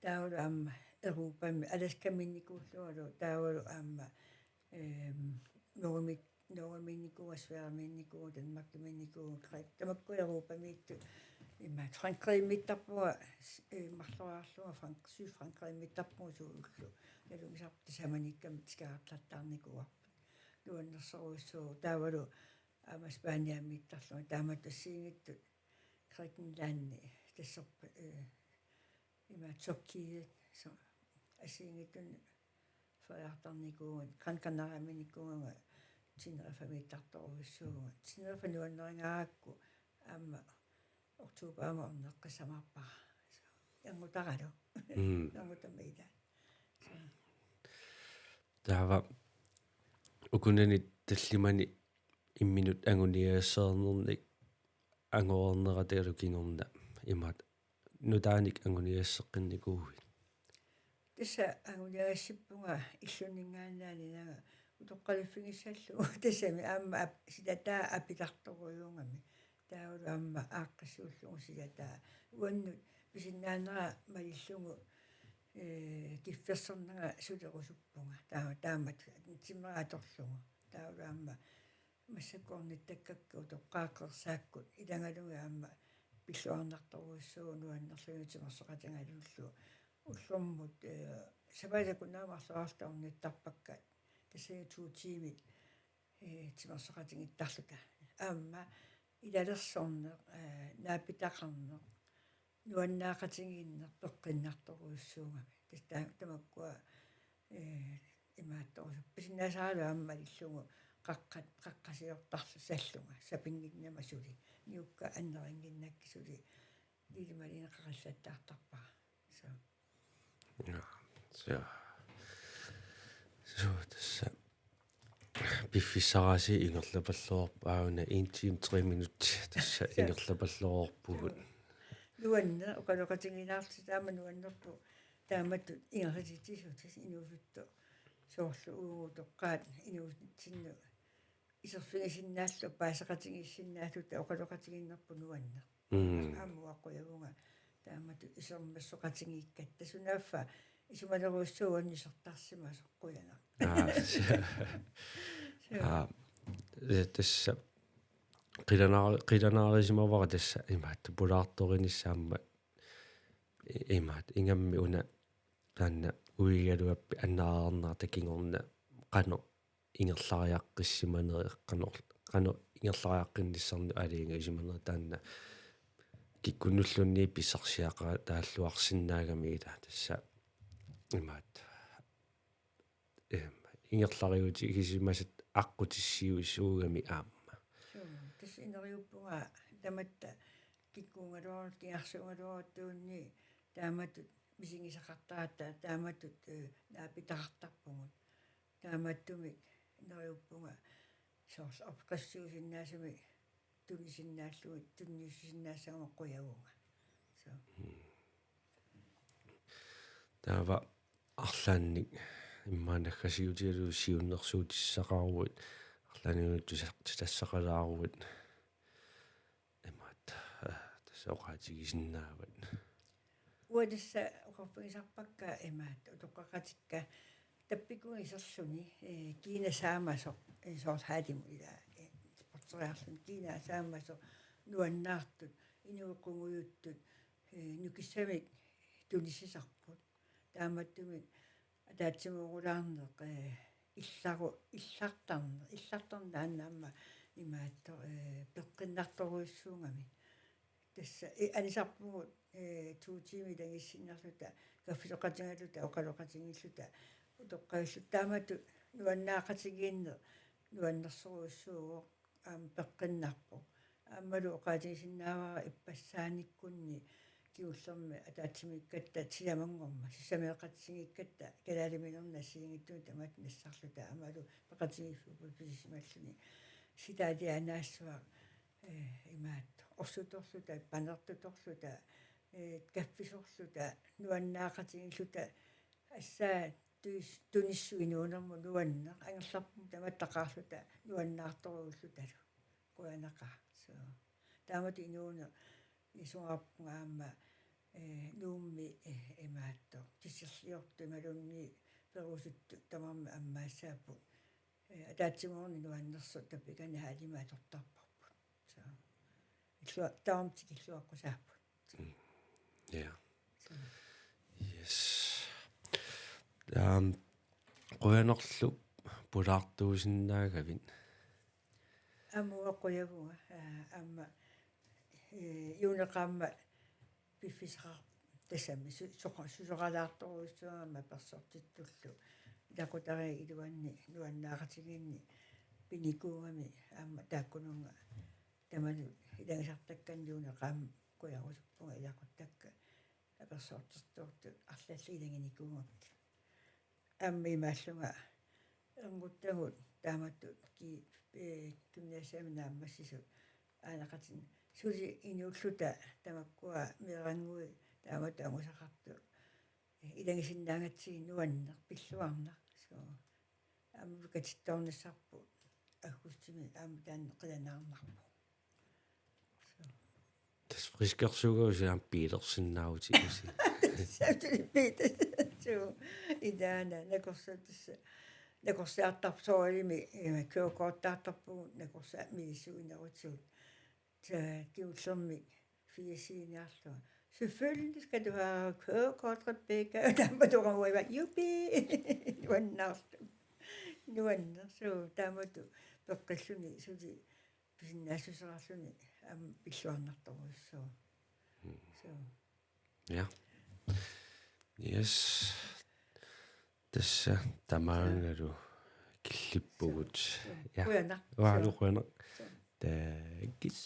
Taavalu aamma Europami, Alaskamiinnikuullungalu, taavalu aamma ehm Norgemi-, Norgemiinnikuuvunga, Sverigemiinnikuuvunga, Danmarkimiinnikuuvunga, Græ-, tamakku Europamiittut. Imaattoq Frankrigimiittarpunga, s-, ee, marloriarlunga Frank-, Sydfrankrigimiittarpunga suullu. Nalunngisarput tasamaniikkamik tikeraartarnikuuarput. Nuannersorujussuuvoq. Taavalu aamma Spaniamiittarlunga, taamatut assigiinngitsut Grækenlandi tasserpa ee ima Tyrkiet so-, assigiinngitsunik feriartarnikuuvunga, Gran Canariamiinnikuuvunga, Teneriffa-miittartorujussuuvunga. Teneriffa nuannaringaarakku aamma oktobarimi orneqqissamaarpara. So, erngutaralu. Mm. Erngutama ila. So. Taava ukunani tallimani imminut anguniagassaarnernik angoreernerata kingorna imaattoq nutaanik anguniagasseqqinnikuuit? Tassa anguniagassippunga illunninngaanniit anga utoqqaliffigissallugu tassami aamma ap-, silataa apitartorujuugami. Taavalu aamma aaqqissuullugu silataa. Uannut pisinnaanera malillugu ee kiffersornanga sulerusuppunga. Taa-, taamatut timera atorlugu. Taavalu aamma massakkornittakkakka utoqqaat qersaakkut ilagalugit aamma pilluarnartorujussuuvoq nuannerlugit timersoqatigalugillu ullormut ee sapaatip akunnera marloriarluta ornittarpakka tassa to tiimit ee timersoqatigiittarluta. Aamma ilalersorneq ee naapitaqarneq nuannaaqatigiinneq peqqinnartorujussuugami. Tassa ta-, tamakkua ee imaattorusuppat pisinnaasaraluarlunga malillugu qaqqat, qaqqasiortarlunga sallunga sapinnginnama suli. Niukka annerinnginnakkit suli lilimalineqaqallattaartarpara. So. Ja. So. So, tassa piffissarisi ingerlapalluarpoq aana en time tre minut. Tassa ja. Ingerlapalluarpugut. Nuanneq oqaloqatigiinnarluta taama nuannerpoq taamatut ingerlatitsisutit inuusuttut soorlu uagut utoqqaat inuusutsinnut iserfigisinnaalluta paaseqatigiissinnaalluta oqaloqatigiinnerput nuanneq. Mm. Aamma uanga qujavunga taamatut isermassoqatigiikkatta sunaaffa isumalerujussuuvoq isertarsimasoq qujanaq. Aa, ja. Aa, ja, tassa qilanaar-, qilanaarisimavara tassa imaattoq pulaartorinissaa aamma i-, imaattoq ingammik una taanna uigaluappit annaararnerata kingorna qanoq ingerlariaqqissimaneri qanoq, qanoq ingerlariaqqinnissannut aalajangiisimaneri taanna kikkunnulluunniit pissarsiaqataalluarsinnaagami ila tassa imaattoq. Ehm, ingerlariutigisimasat aqqutissiuisuugami aamma. Suu, tassa ineriuppunga tamatta kikkuugaluarutta, kigarsuugaluaruttaluunniit taamatut misigisaqartaratta, taamatut, eh, naapitaqartarpugut. Taamaattumik neriuppunga soorlu opqassuusinnaasumik tunisinnaallugit tunniussisinnaassaanga qujavunga. So. Taava arlaannik immaqa naggasiutigalugu siunnersuutissaqaruit, arlaannik tusartitassaqalaaruit, imaattoq, eh, tassa oqaatigisinnaavat. Uanga tassa oqarfigisarpakka imaattoq utoqqaqatikka tappikugiserluni, eh, kiinaq saamasoq, eh, soorlu haalimut ila, eh, sportseriarluni kiinaq saamasoq nuannaartut, inuit qungujuttut, eh, nukissamik tunissisarput. Taamaattumik ataatsimoorulaarneq, eh, illaru-, illartarneq, illartarneq taanna aamma imaattoq, eh, peqqinnartorujussuugami. Tassa, eh, anisarpugut, eh, to tiimit ilagiissinnarluta, kaffisoqatigaluta, oqaloqatigiilluta, utoqqavilluta, taamatut nuannaaqatigiinneq nuannersorujussuuvoq, aamma peqqinnarpoq. Aammalu oqaatigisinnaavara ippassaaniikkunni kingullermi ataatsimiikkatta sisamanngormat, sisameeqatigiikkatta kalaaliminernik assigiinngitsunik tamatta nassarluta aammalu peqatigiiffiup pisisimalluni. Sitaatiaanaassuaq, eh, imaattoq. Orsutorluta, panertutorluta, eh, kaffisorluta, nuannaaqatigiilluta, assaat tuis-, tunissut inuunermut nuanneq, angerlarput tamattaqaarluta nuannaartorujullutalu. Qujanaqaaq. So. Taamatut inuuneq isugarpunga aamma, eh, Nuummi, eh, imaattoq. Tisserliortut imaluunniit perusuttut tamarmik ammaassaapput. Eh, ataatsimoorneq nuannersoq tappikani haalimik atortarparput. So. Illua-, tamarmik tikilluaqqusaapput. Ja. So. Yes. Um, qujanarlu pulaartuusinnaagavit. Aamma uanga qujavunga, aa, aamma, eh, Juuneq aamma piffissaqar-, tassami su-, suqa-, susoqalaartorujussuugami apersortittullu. Ilaqutariit iluanni nuannaaqatigiinni pinikuugami aamma taakkununnga tamanut ilagisartakkanni Juuneq aamma qujarusuppunga ilaquttakka apersortittortut arlallit ilaginikuugakkit. Aamma imaallunga ernguttagut taamatut ki-, eh, gymnasiami naammassisut aaneqatin suli inuulluta tamakkua meerannguit taamatut angusaqartut, eh, ilagisinnaagatsigu nuanneq pilluarneq. So. Aamma katittoornissarput aggustimi aamma taanna qilanaarnarpoq. So. Tassa friskersuugavit silaam biilersinnaavutigusi. Saatulippiit. So, idaana nakorsa tassa. Nakorsaartarpoq soorunami, eh, kørekortartarpugut nakorsaat misissuinerutigut. Tassa kingullermik firsiiniarlunga. Selvfølgelig skal du have kørekort, Rebecca. Taama toqaruiva. Jupi. Nuannaarlu. Nuannersu. Taamatut peqqilluni suli pisinnaassuseqarluni aamma pilluarnartorujussuuvoq. So. Ja. Yes. Tassa tamaangalu killippugut. Ja. Qujanaq. Uangalu qujanaq. Takkis.